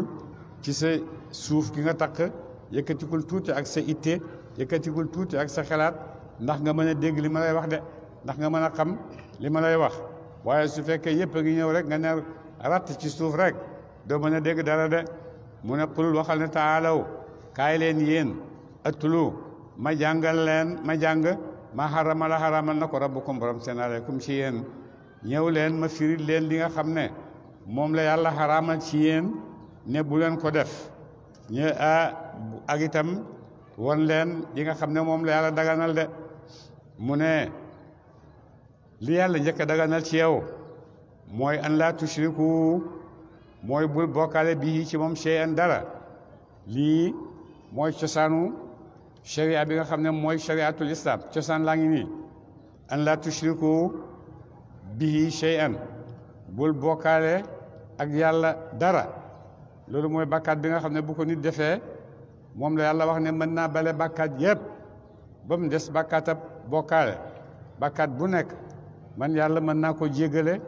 ci sa suuf gi nga takk yëkkatikul tuuti ak sa itte yëkkatikul tuuti ak sa xalaat ndax nga mën a dégg li ma lay wax de ndax nga mën a xam li ma lay wax waaye su fekkee yëpp a ngi ñëw rek nga ne ratt ci suuf rek doo mën a dégg dara de mu ne qul waxal ne taalaw kaay leen yéen atlu ma jàngal leen ma jàng ma xaramal xaramal na ko rabbukum borom seen aleykum ci yéen ñëw leen ma firil leen li nga xam ne moom la yàlla xaramal ci yéen ne bu leen ko def ñu ak itam won leen li nga xam ne moom la yàlla daganal de mu ne li yàlla njëkk a daganal ci yow mooy an laa tushriku mooy bul bokkaale bii ci moom shay'an dara lii mooy cosaanu sharia bi nga xam ne mooy shariatul islam cosaan laa ngi nii an laa tushriku bihi shay'an bul bokkaale ak yàlla dara loolu mooy bàkkaat bi nga xam ne bu ko nit defee moom la yàlla wax ne mën naa bale bàkkaat yépp ba mu des bàkkaatab bokkaale bàkkaat bu nekk man yàlla mën naa ko jéggale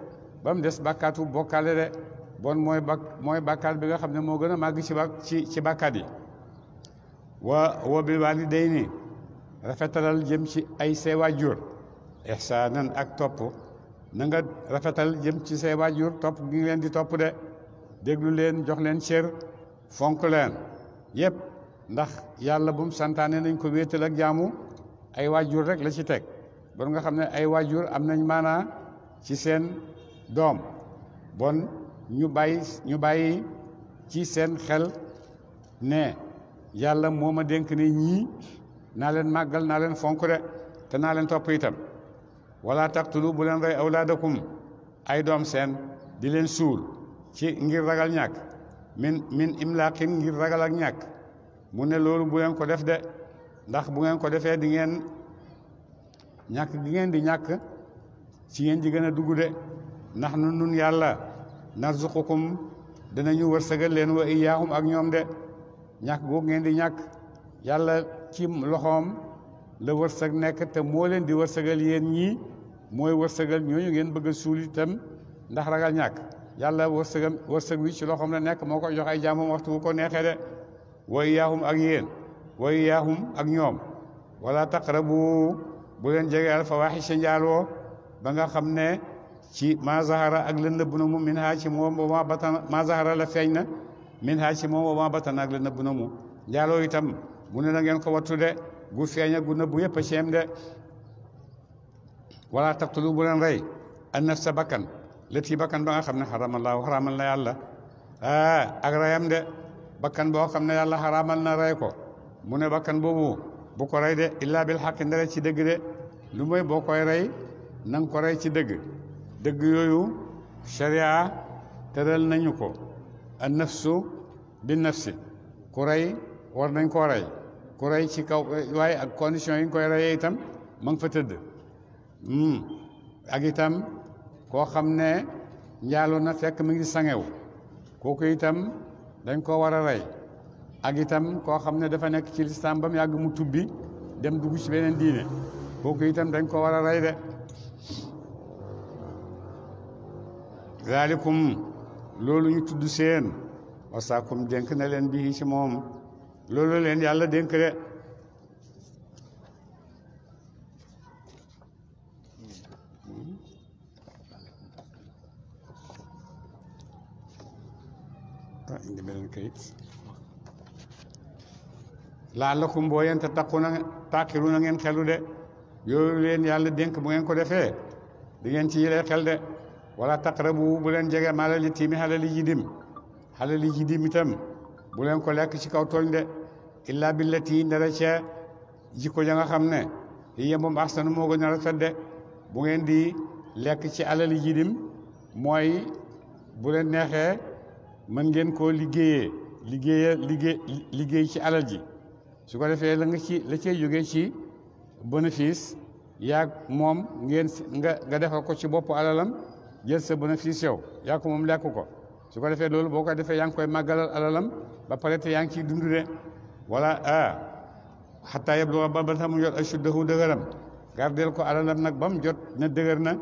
ba mu des bàkkaatu bokkaale de bon mooy bàkkaat bi nga xam ne moo gën a màgg ci bàkkaat yi wa bil walidayni rafetalal jëm ci ay say waajur ihsaanan ak topp na nga rafetal jëm ci say waajur topp gi ngi leen di topp de déglu leen jox leen cër fonk leen yépp ndax yàlla bu mu santaane nañ ko wéetal ak jaamu ay waajur rek la ci teg bon nga xam ne ay waajur am nañ maanaa ci seen doom bon ñu bàyyi ci seen xel ne yàlla moo ma dénk ne ñii naa leen màggal naa leen fonk de te naa leen topp itam wala taqtulu bu leen rey awlaadakum ay doom seen di leen suul ci ngir ragal ñàkk min imlaaqin ngir ragal ak ñàkk mu ne loolu bu leen ko def de ndax bu ngeen ko defee di ngeen ñàkk gi ngeen di ñàkk ci ngeen di gën a dugg de ndax nun yàlla narzuqukum danañu wërsëgal leen wa iyaahum ak ñoom de ñàkk googu ngeen di ñàkk yàlla ci loxoom la wërsëg nekk te moo leen di wërsëgal yéen ñii mooy wërsëgal ñooñu ngeen bëgg a suul itam ndax ragal ñàkk yàlla wërsëg wi ci loxoom la nekk moo koy jox ay jaamam waxtu bu ko neexee de wa iyaahum ak yéen wa iyaahum ak ñoom wala taqrabu bu leen jegeel fawaahisha njaaloo ba nga xam ne ci ma zahara ak la nëbb na mu min ha ci moom ba ma batan ma zahara la feeñ na min ha ci moom ba ma batan ak la nëbb na mu njaaloo itam mu ne na ngeen ko wattu de gu feeñ ak gu nëbb yëpp a ceem de wala taqtulu bu leen rey an nafsa bakkan lati bakkan ba nga xam ne xaramallaahu xaramal na yàlla ak reyam de bakkan boo xam ne yàlla xaramal na rey ko mu ne bakkan boobu bu ko rey de illa bil xaq ndere ci dëgg de lu mooy boo koy rey na nga ko rey ci dëgg dëgg yooyu sharia tëral nañu ko an nafsu bi nafsi ku rey war nañ koo rey ku rey ci kaw waaye ak condition yi nga koy reyee itam ma nga fa tëdd ak itam koo xam ne njaaloo na fekk mi ngi sangew kooku itam dañ koo war a rey ak itam koo xam ne dafa nekk ci lislaam ba mu yàgg mu tubbi dem dugg ci beneen diine kooku itam dañ ko war a rey de zaalikum loolu ñu tudd seen wasaakum dénk na leen bii ci moom loolu leen yàlla dénk de indi beneen kayit laalakum boo yéen te tàqiru na ngeen xelu de yooyu leen yàlla dénk bu ngeen ko defee di ngeen ci yëlee xel de wala taqrabu bu leen jege maalal yatiimi xalali jidim itam bu leen ko lekk ci kaw tooñ de illa billati ndara ca jikko ja nga xam ne hiya moom ahsanu moo gën a rafet de bu ngeen di lekk ci alali jidim mooy bu leen neexee mën ngeen koo liggéey ci alal ji su ko defee la cay jógee ci bénéfice yaag moom nga defal ko ci boppu alalam jël sa bénéfice yow yaa ko moom lekk ko su ko defee loolu boo ko defee yaa ngi koy màggalal alalam ba pare te yaa ngi ciy dund de wala xataa yëpp lu ba tax mu jot ashuddahu dëgëram gardeel ko alalam nag ba mu jot na dëgër na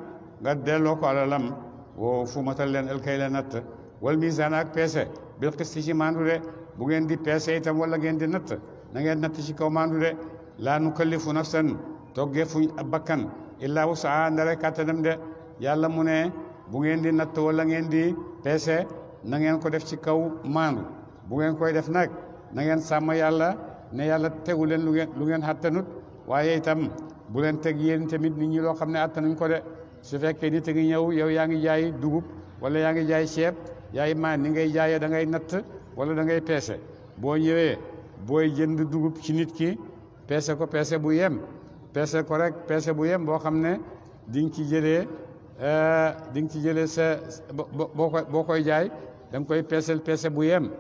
nga delloo ko alalam woo fu matal leen el kay la natt wal misaan ak peese bil qisti ci maandu de bu ngeen di peese itam wala ngeen di natt na ngeen natt ci kaw maandu de laa nukallifu nafsan toggee fuñ bakkan illaa wusaha ndare kàttanam de yàlla mu ne bu ngeen di natt wala ngeen di peese na ngeen ko def ci kaw maandu bu ngeen koy def nag na ngeen sàmm yàlla ne yàlla tegu leen lu ngeen xattanut waaye itam bu leen teg yéen tamit nit ñi loo xam ne attanuñ ko de su fekkee nit a ngi ñëw yow yaa ngi jaay dugub wala yaa ngi jaay ceeb yaay maan ni ngay jaayee da ngay natt wala da ngay peese boo ñëwee booy jënd dugub ci nit ki peese ko peese bu yem peese ko rek peese bu yem boo xam ne di nga ci jëlee sa boo koy jaay da nga koy peese bu yem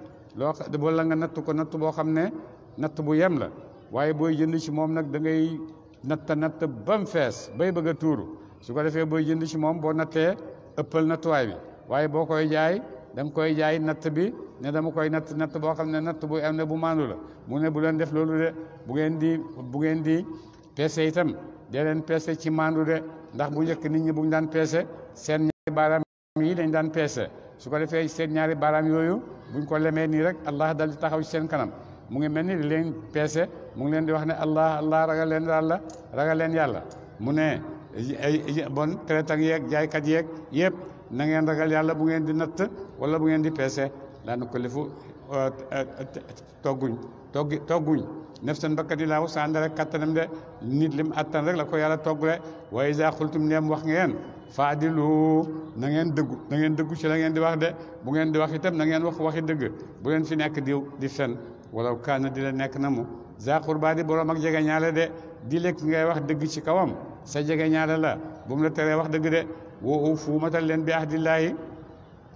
wala nga natt ko natt boo xam ne natt bu yem la waaye booy jënd ci moom nag da ngay natt ba mu fees bay bëgg a tuuru su ko defee booy jënd ci moom boo nattee ëppal nattuwaay bi waaye boo koy jaay da nga koy jaay natt bi ne dama koy natt boo xam ne natt bu am ne bu maandu la mu ne bu leen def loolu de bu ngeen di peese itam dee leen peese ci maandu de ndax bu njëkk nit ñi bu ñu daan peese seen ñaari baaraam yi dañ daan peese su ko defee seen ñaari baaraam yooyu buñ ko lemee nii rek allah dal di taxaw ci seen kanam mu ngi mel ni di leen peese mu ngi leen di wax ne allah ragal leen yàlla mu ne bon traitant yeeg jaaykat yeeg yëpp na ngeen ragal yàlla bu ngeen di natt wala bu ngeen di peese laa nukallifu togguñ nafsan bakkan illaa wus'ahaa ànd rek kattanam de nit lim attan rek la ko yàlla togg de wa izaa qultum ndeem wax ngeen faadilu na ngeen dëggu ci la ngeen di wax de bu ngeen di wax itam na ngeen waxi dëgg bu leen fi nekk di fen walaw kaana di la nekk na mu za qurbaa di borom ak jege ñaale de di lekk ngay wax dëgg ci kawam sa jege ñaale la bu mu la teree wax dëgg de woo fu matal leen bi ahdillaahi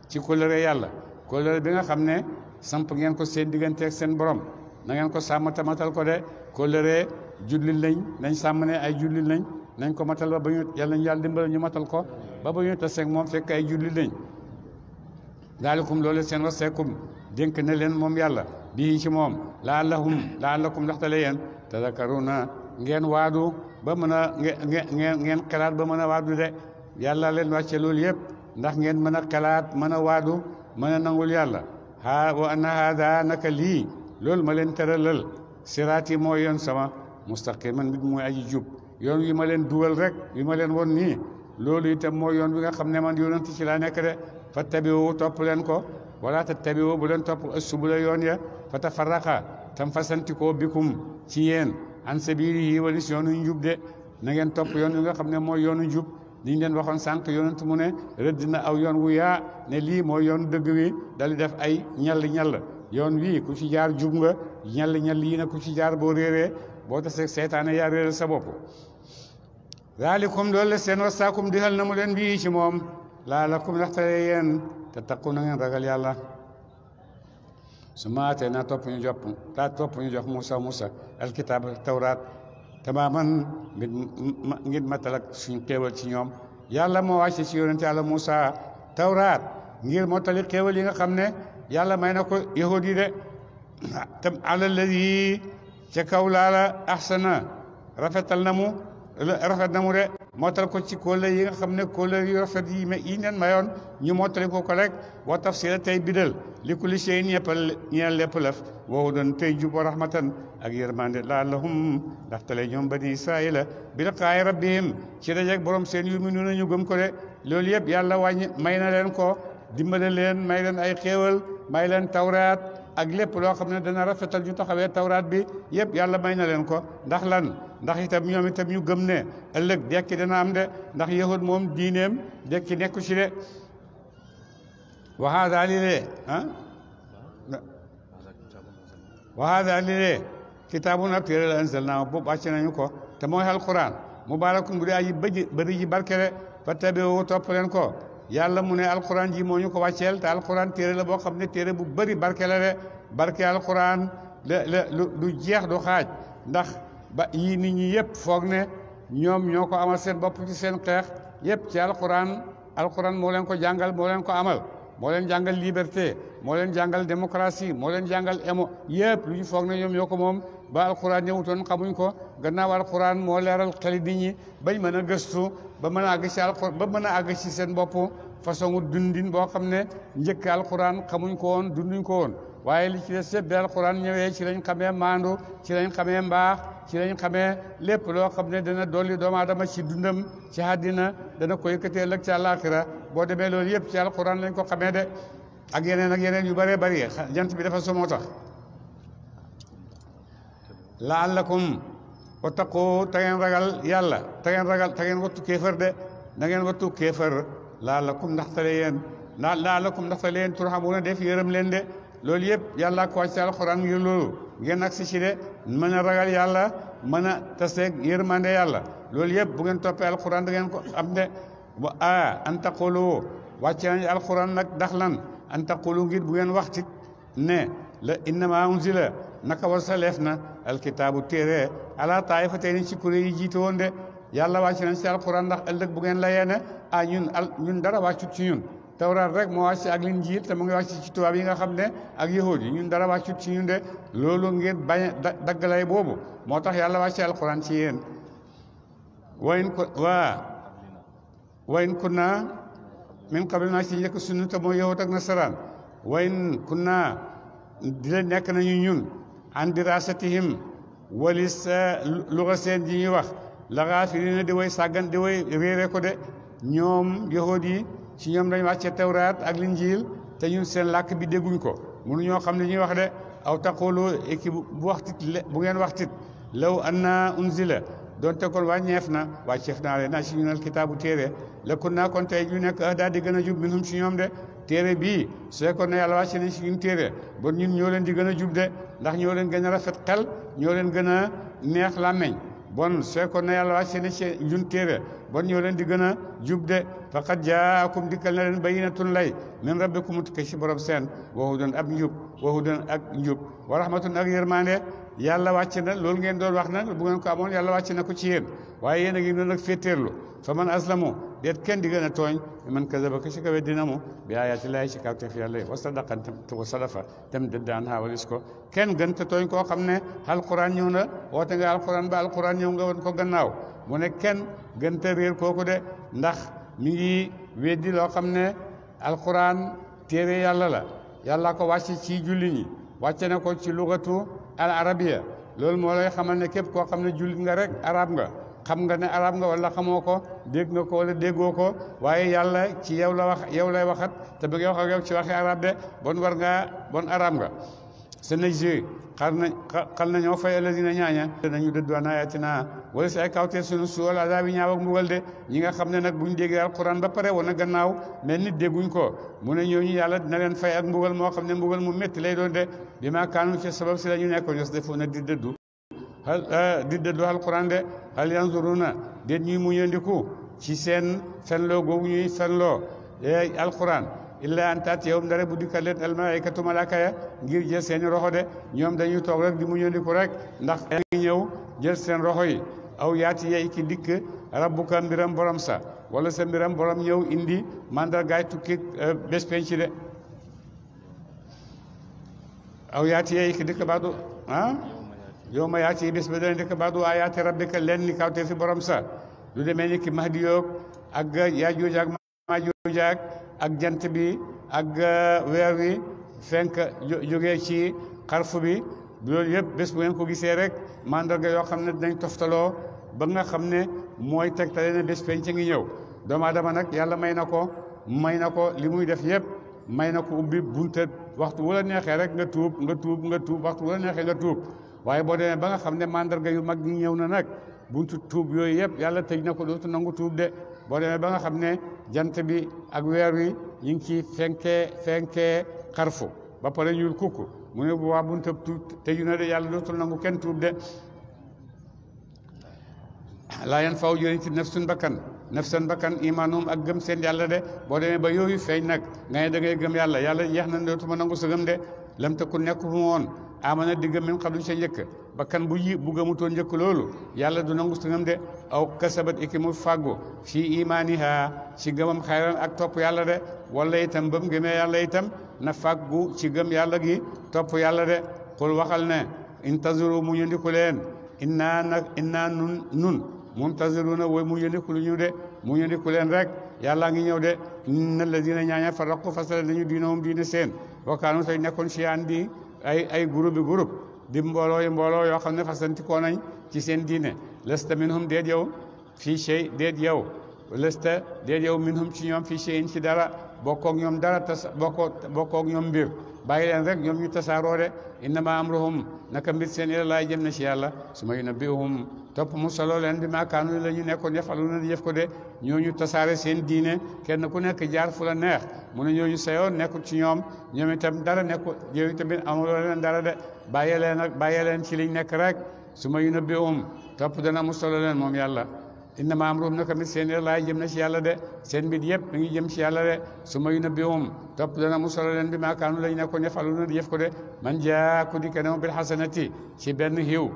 ci kóllëre yàlla kóllëre bi nga xam ne samp ngeen ko seen digganteeg seen borom na ngeen ko sàmm te matal ko de kóllëre jullit nañ sàmm ne ay jullit nañ ko matal ba ñu yàlla dimbal ñu matal ko ba ñu taseeg moom fekk ay jullit lañ daalikum loolu seen waseekum dénk na leen moom yàlla bii ci moom laallakum ndaxtale yéen tadakkaruna ngeen waadu ba mën a ngeen xalaat ba mën a waadu de yàlla leen wàcce loolu yëpp ndax ngeen mën a xalaat mën a waadu mën a nangul yàlla wa anna haada naka lii loolu ma leen tëralal siraati mooy yoon sama mustaqiman bi mooy aji jub yoon wi ma leen dugal rek wi ma leen won nii loolu itam mooy yoon wi nga xam ne man yonent ci laa nekk de fattabi'u topp leen ko wala tattabi'u bu leen topp subula yoon ya fa tafarraqa tam fasantikoo bikum ci yéen an sabiilihi walis yoonu njub de na ngeen topp yoon wi nga xam ne mooy yoonu njub liñ leen waxoon sànq yonent mu ne rëdd na aw yoon wu yaa ne lii mooy yoonu dëgg wi dal di def ay ñall yoon wii ku ci jaar jub nga ñall yi na ku ci jaar boo réeree boo tasee seytaane yaa réeral sa bopp zaalikum loolu la seen wasaakum dixal na mu leen bii ci moom laalakum ndaxte yéen te taqu na ngeen ragal yàlla su maatee naa topp ñu jox Musa alkitaab tawraat tamaaman ngir matal ak suñ xéewal ci ñoom yàlla moo wàcce ci yonent yàlla Musa tawraat ngir mottali xéewal yi nga xam ne yàlla may na ko yahud yi de tam alalladi ca kaw laala ahsana rafet na mu de mootal ko ci kóllëre yi nga xam ne kóllëre yu rafet yi leen mayoon ñu mottali ko rek wa tafsira tey bidal li kulli shay'in ñeel lépp lëf woowu doon tey jub wa rahmatan ak yërmande laallahum ndaxtale ñoom bani israila bi liqaa'i rabbihim ci dajeek borom seen yu'minuuna ñu gëm ko de loolu yëpp yàlla may na leen ko dimbale leen may leen ay xéewal may leen tawraat ak lépp loo xam ne dana rafetal ñu taxawee tawraat bi yëpp yàlla may na leen ko ndax lan ndax itam ñoom itam ñu gëm ne ëllëg dekki dana am de ndax yahud moom diineem dekki nekku ci de waxaada li lee waxaada li lee kitaabun ab téere la anzalnaahu boobu wàcce nañu ko te mooy alquran mubaarakun bu dee aji bëri ji barkele fattabi'uuhu topp leen ko yàlla mu ne alquran ji moo ñu ko wàcceel te alquran téere la boo xam ne téere bu bëri barke la de barke alquran lu jeex du xaaj ndax ba yii nit ñi yëpp foog ne ñoom ñoo ko amal seen bopp ci seen xeex yëpp ci alquran moo leen ko jàngal moo leen ko amal moo leen jàngal liberté moo leen jàngal démocratie moo leen jàngal émo yëpp lu ñu foog ne ñoom ñoo ko moom ba alquran ñëwutoon xamuñ ko gannaaw alquran moo leeral xeli nit ñi bañ mën a gëstu ba mën a àgg ci alquran ba mën a àgg ci seen bopp façon dundin boo xam ne njëkk alquran xamuñ ko woon dunduñ ko woon waaye li ci des yëpp bi alquran ñëwee ci lañ xamee maandu ci lañ xamee mbaax ci lañ xamee lépp loo xam ne dana dolli doomu aadama ci dundam ci àddina dana ko yëkkatee ëllëg ci àllaaxira boo demee loolu yëpp ci alquran lañ ko xamee de ak yeneen yu bëree bëri jant bi dafa somoo tax laallakum wattaqu te ngeen ragal yàlla te ngeen wattu kéefër de na ngeen wattu kéefër laallakum ndaxtale yéen laallakum ndaxtale yéen turhamuuna def yërëm leen de loolu yëpp yàlla ko wàcc alxuraan ngir loolu ngeen agsi ci de mën a ragal yàlla mën a taseeg yërmande yàlla loolu yëpp bu ngeen toppee alxuraan da ngeen ko am de an taqulu wàcce nañ alxuraan nag ndax lan an taqulu ngir bu ngeen waxtit ne la innama unzila naka wasaleef na alkitaabu téere ala taifatayni ci kuréel yi jiite woon de yàlla wàcc nañ ci alxuraan ndax ëllëg bu ngeen la yeene ñun dara wàccut ci ñun tawraat rek moo wàcc ak linjiil te mu ngi wàcc ci tubaab yi nga xam ne ak yahuud yi ñun dara wàccut ci ñun de loolu ngeen bañ daggalay boobu moo tax yàlla wàcce alxuraan ci yéen wayn kunna min qablina ci njëkk sunu te mooy yahuud ak nasaraan wayn kunna di leen nekk nañu ñun an dirasatihim walis luga seen ji ñuy wax la gaafilina di way sàggan di way réere ko de ñoom yahuud yi ci ñoom dañ wàcce tawraat ak linjiil te ñun seen làkk bi dégguñ ko mënu ñoo xam ne ñuy wax de aw taqulu éki bu ngeen waxtit law anna unzila doonte kon wàññeef na wàcceef naa leen naa si ñunal kitaabu téere la kun naa kon tey ñu nekk daal di gën a jub minhum ci ñoom de téere bii su fekkoon ne yàlla wàcce nañ si ñun téere bon ñun ñoo leen di gën a jub de ndax ñoo leen gën a rafet xel ñoo leen gën a neex làmmeñ bon su fekkoon ne yàlla wàcce na ci ñun téere bon ñoo leen di gën a jub de faqad jaakum dikkal na leen bayyinatun lay min rabbikum tukkee ci borom seen wa hudan ab njub wa hudan ak njub wa rahmatun ak yërmande yàlla wàcc na loolu ngeen doon wax na bu ngeen ko amoon yàlla wàcc na ko ci yéen waaye yéen a ngi doon nag féeteerlu fa man aslamu déet kenn di gën a tooñ man kazaba ka ci kawe dina mu bi ayaati laahi ci kaw tef yàlla wa sadaqan te wa sadafa tem dëddaan xaawalis ko kenn gën te tooñ koo xam ne alquran ñëw na woote nga alquran ba alquran ñëw nga woon ko gannaaw mu ne kenn gën te réer kooku de ndax mi ngi weddi loo xam ne alquran téere yàlla la yàlla ko wàcc ci julli ñi wàcce na ko ci lugatu al arabiya loolu moo lay xamal ne képp koo xam ne jullit nga rek arab nga xam nga ne arab nga wala xamoo ko dégg nga ko wala déggoo ko waaye yàlla ci yow la wax yow lay waxat te bëgg wax ak yow ci waxi arab de bon war ngaa bon arab nga sa naj xal na ñoo fay alladina ñaaña nañu dëddu an ayatina wala si ay kawtee sunu suwal adaabi ñaaw ak mbugal de ñi nga xam ne nag buñ déggee alquran ba pare woon a gannaaw mais nit dégguñ ko mu ne ñooñu yàlla dina leen fay ak mbugal moo xam ne mbugal mu métti lay doon de bi ma kaanu ci sabab si la ñu nekkoon yos defu na di dëddu alquran de hal yanzuruna déet ñuy muñandiku ci seen fenloo googu ñuy fenloo alquran illa an taatiyahum ndare bu dikkal leen almalaikatu malaaka ya ngir jël seeni roxo de ñoom dañuy toog rek di muñandiku rek ndax ngi ñëw jël seen roxo yi aw yaati yey ki dikk rabbuka mbiram borom sa wala sa mbiram borom ñëw indi mandargaay tukki bés penc de aw yaati yey ki dikk baadu yow ma yaati bés ba dana dikk baadu ayaati rabbika leen ni kawte fi borom sa lu demee ni ki mahdi yoog ak yaajuuj ak maajuuj ak jant bi ak weer wi fenk jógee ci xarfu bi loolu yëpp bés bu ngeen ko gisee rek mandarga yoo xam ne dinañ toftaloo ba nga xam ne mooy tegtale ne bés penc ngi ñëw doomu aadama nag yàlla may na ko li muy def yëpp may na ko ubbi bunte waxtu wala neexee rek nga tuub waxtu wala neexee nga tuub waaye boo demee ba nga xam ne mandarga yu mag ñi ñëw na nag buntu tuub yooyu yëpp yàlla tëj na ko dootu nangu tuub de boo demee ba nga xam ne jant bi ak weer wi ñu ngi ci fenkee xarfu ba pare ñuul kukku mu ne bu waa buntu tuub tëju na de yàlla dootul nangu kenn tuub de laa yan faw jëriñ ci nafsan bakkan imaanum ak gëm seen yàlla de boo demee ba yooyu feeñ nag nga ne da ngay gëm yàlla yeex na dootuma nangu sa gëm de lam takku nekku fu woon amana di gëm min qablu ca njëkk bakkan bu gëmutoon njëkk loolu yàlla du nangu sa ngëm de aw kasabat iki mu fàggu fii imaaniha ci gëmam xayran ak topp yàlla de wala itam ba mu gëmee yàlla itam na fàggu ci gëm yàlla gi topp yàlla de qul waxal ne intazuru mu ñëndiku leen inna nun muntaziruna woy mu ñëndiku lu ñu de mu ñëndiku leen rek yàlla ngi ñëw de inna alladina ñaaña faraqu fasala dañu diinahum diine seen wakaanu tey nekkoon ci an di ay groupe di mbooloo yoo xam ne fasantikoo nañ ci seen diine lasta minhum déet yow fii shay déet yow lasta déet yow minhum ci ñoom fii shayin ci dara bokkoog ñoom dara bokkoog ñoom mbir bàyyi leen rek ñoom ñu tasaaroo de innama amruhum naka mbir seen ila laay jëm na ci yàlla su ma yunabbi'uhum topp mu solo leen bi maa kaanu la ñu nekkoon yafaluna di jëf ko de ñooñu tasaare seen diine kenn ku nekk jaar fu la neex mu ne ñooñu sayoon nekkul ci ñoom itam dara nekkul yow tamit amuloo leen dara de bàyyee leen ci liñ nekk rek su ma yunabbi'uhum topp dana mu solo leen moom yàlla innama amruhum naka mbir seen ila laay jëm na ci yàlla de seen mbir yëpp mi ngi jëm ci yàlla de su ma yunabbi'uhum topp dana mu solo leen bi maa kaanu la ñu nekkoon yafaluna di jëf ko de man jaa ku dikke ne bil hasanati ci benn xiw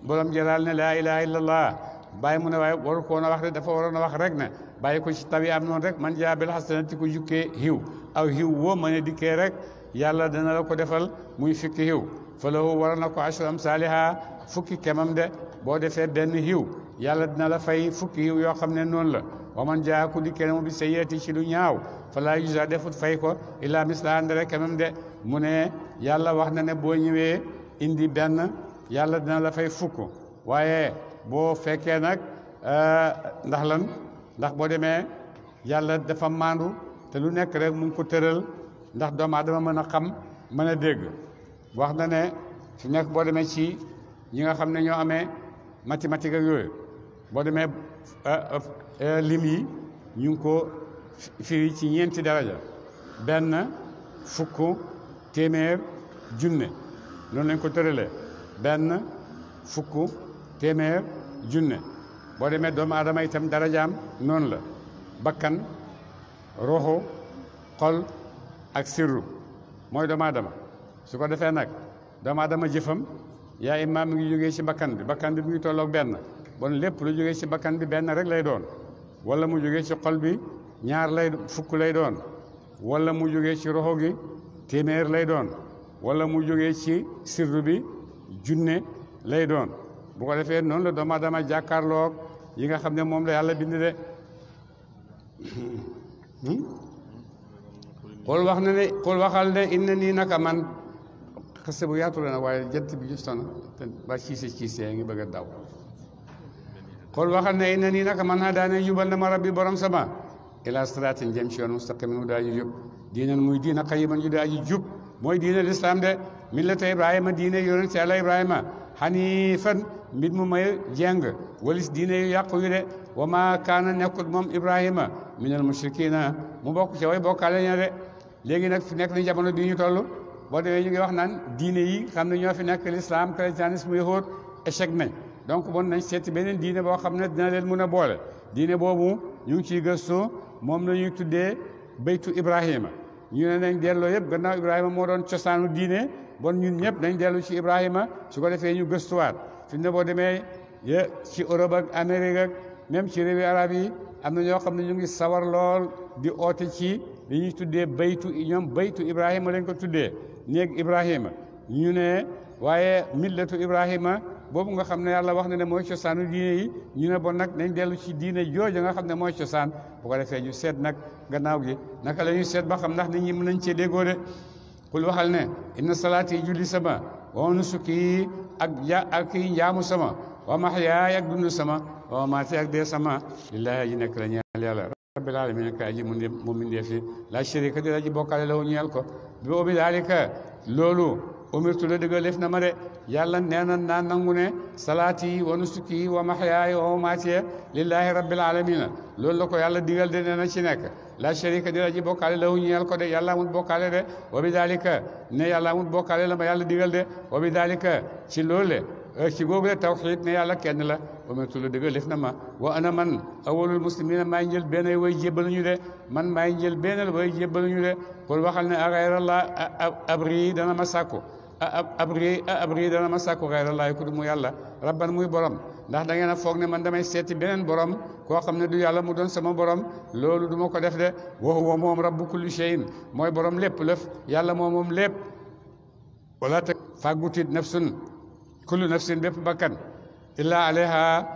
borom jalaal ne laa ilaha illallah bàyyi mu ne waaye waru ko woon a wax de dafa waroon a wax rek ne bàyyi ko ci tabi am noonu rek man jaa bil hasanati ku jukkee xiw aw xiw woo mën a dikkee rek yàlla dana la ko defal muy fukki xiw fa lahu war na ko ashru amsaaliha fukki kemam de boo defee benn xiw yàlla dina la fay fukki xiw yoo xam ne noonu la wa man jaa ku dikkee ne mu bi sayyiati ci lu ñaaw fa laa yujza defut fay ko illaa mislaha ndere kemam de mu ne yàlla wax na ne boo ñëwee indi benn yàlla dina la fay fukk waaye boo fekkee nag ndax boo demee yàlla dafa maandu te lu nekk rek mu ngi ko tëral ndax doomu aadama mën a xam mën a dégg wax na ne su nekk boo demee ci ñi nga xam ne ñoo amee mathématique ak yooyu boo demee lim yi ñu ngi ko firi ci ñeenti daraja benn fukk téeméer junne noonu lañ ko tëralee benn fukk téeméer junne boo demee doomu aadama itam darajaam noonu la bakkan roxo xol ak sirru mooy doomu aadama su ko defee nag doomu aadama jëfam yaa imaam mi ngi jógee ci bakkan bi mu ngi tolloog benn bon lépp lu jógee ci bakkan bi benn rek lay doon wala mu jógee ci xol bi fukk lay doon wala mu jógee ci roxo gi téeméer lay doon wala mu jógee ci sirru bi junne lay doon bu ko defee noonu la doomu aadama jàkkaarloog yi nga xam ne moom la yàlla bind de xool waxal ne inna nii naka man xase bu yaatu la nag waaye jant bi justoona te ba ciise ngi bëgg a daw xool waxal ne inna nii naka man hadaani jubal na ma rabbi borom sama ila siraatin jëm ci yoon mustaqimin mu daa ji jub diinan muy diina qayiman ju daa ji jub mooy diina lislaam de millata ibrahima diine yonent yàlla ibrahima hanifan mbir mu may jeng walis diine yu yàqu yu de wa ma kaana nekkul moom ibrahima minal mushrikina mu bokk ci way bokkaale ña de léegi nag fi nekk ni jamono bii ñu toll boo demee ñu ngi wax naan diine yi xam ne ñoo fi nekk l'islam christianisme yahud échec nañ donc bon nañ seeti beneen diine boo xam ne dina leen mën a boole diine boobu ñu ngi ciy gëstu moom la ñuy tuddee baytu ibrahima ñu ne nañ delloo yëpp gannaaw ibrahima moo doon cosaanu diine bon ñun ñëpp nañ dellu ci ibrahima su ko defee ñu gëstuwaat fi ne boo demee ci Europe ak Amérique ak même ci réewi arab yi am na ñoo xam ne ñu ngi sawar lool di oote ci li ñuy tuddee baytu ibrahima lañ ko tuddee néeg ibrahima ñu ne waaye millatu ibrahima boobu nga xam ne yàlla wax na ne mooy cosaanu diine yi ñu ne bon nag nañ dellu ci diine jooju nga xam ne mooy cosaan bu ko defee ñu seet nag gannaaw gi naka la ñuy seet ba xam ndax nit ñi mën nañ cee déggoo de kul waxal ne inna salaati julli sama wa nusuki ak njaamu sama wa mahyaaya ak dund sama wa mamaati ak dee sama lillahi ji nekk la ñeel yàlla rabbil alamin ka aji mu mindee fi la sharika di la ji bokkaale la wu ñeel ko bi obi daalika loolu umirtu la dëggal def na ma de yàlla nee na naa nangu ne salaati wa nusuki wa mahyaaya wa mamaati lillahi rabbil alamin loolu la ko yàlla digal de nee na ci nekk la sharika di la ji bokkaale la wu ñeel ko de yàlla amul bokkaale de wa bi daalika ne yàlla amul bokkaale la ma yàlla digal de wa bi daalika ci loolu le ci googu le tawxiid ne yàlla kenn la umirtu la dëggal def na ma wa ana man awwalul muslimina maay njël benn way jébbaluñu de man maay njël benn way jébbaluñu de qul waxal ne a gayrallah abri dana ma sàkku abri dana ma sàkku xayrallaahi ku du mu yàlla rabban muy borom ndax da ngeen a foog ne man damay seeti beneen borom koo xam ne du yàlla mu doon sama borom loolu du ma ko def de wa huwa moom rabbu kulli shay'in mooy borom lépp lëf yàlla moom lépp wala te fàggutit nafsun kullu nafsin bépp bakkan illa alayha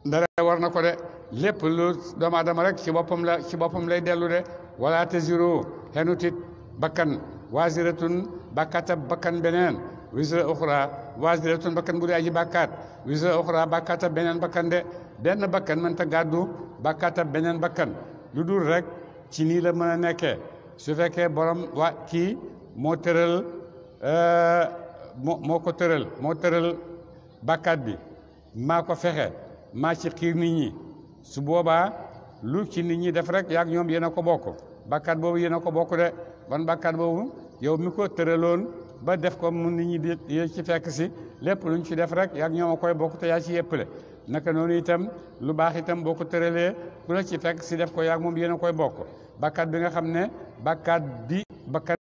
ndara war na ko de lépp lu doomu aadama rek ci boppam lay dellu de wala taziru xenutit bakkan waziratun bàkkaatab bakkan beneen wisra uxra waziratun bakkan bu dee aji bàkkaat wisra uxra bàkkaatab beneen bakkan de benn bakkan mënta gàddu bàkkaatab beneen bakkan lu dul rek ci nii la mën a nekkee su fekkee borom waa kii moo tëral moo tëral bàkkaat bi maa ko fexe maa ci xiir nit ñi su boobaa lu ci nit ñi def rek yaag ñoom yéen a ko bokk bàkkaat boobu yéen a ko bokk de ban bàkkaat boobu yow mi ko tëraloon ba def ko mu nit ñi di ci fekk si lépp luñ ci def rek yaag ñoom a koy bokk te yaa ci yëppale naka noonu itam lu baax itam boo ko tëralee ku la ci fekk si def ko yaag moom yéen a koy bokk bàkkaat bi nga xam ne bàkkaat bi bakkan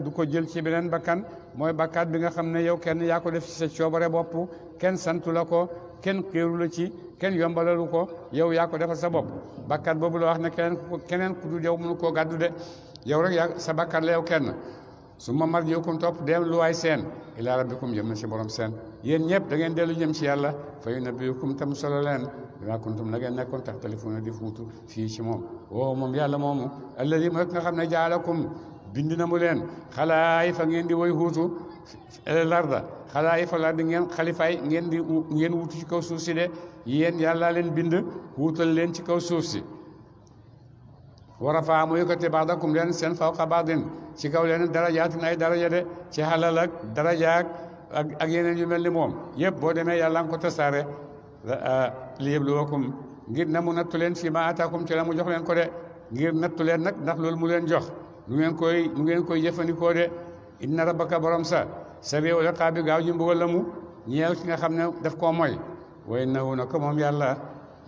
du ko jël ci beneen bakkan mooy bàkkaat bi nga xam ne yow kenn yaa ko def ci sa coobare bopp kenn santu la ko kenn xéeru la ci kenn yombalalu ko yow yaa ko defal sa bopp bàkkaat boobu la wax ne keneen ku dul yow mënu koo gàddu de yow rek yaa sa bàkkaat la yow kenn su ma marjiukum topp dem lu waay seen ilaa rabbikum jëm na ci borom seen yéen ñëpp da ngeen dellu jëm ci yàlla fa yunabbiukum tam solo leen bimaa kuntum la ngeen nekkoon taxtalifuuna di fuutu fii ci moom woo moom yàlla moomu alladi rek nga xam ne jaalakum bind na mu leen xalaayifa ngeen di woy huutu larda xalaayifa la di ngeen xalifaay ngeen wutu ci kaw suuf si de yéen yàlla leen bind wuutal leen ci kaw suuf si wa rafaa mu yëkkati baadakum leen seen fawqa baadin ci kaw leen darajaatin ay daraja de ci xalal ak daraja ak yeneen yu mel ni moom yëpp boo demee yàlla nga ko tasaare li yabluwakum ngir na mu nattu leen fii ma ataakum ci la mu jox leen ko de ngir nattu leen nag ndax loolu mu leen jox nu ngeen koy jëfandikoo de inna rabbaka borom sa sari'ul iqaabi gaaw ji mbugal la mu ñeel ki nga xam ne daf koo mooy wa innahu naka moom yàlla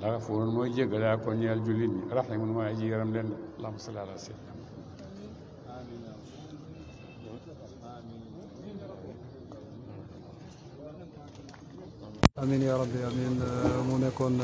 la gafuurun mooy jéggalaa ko ñeel jullit ñi rahimun mooy aji yaram leen de allahumma salli ala sayyidina amin ya rabbi amin mu nekkoon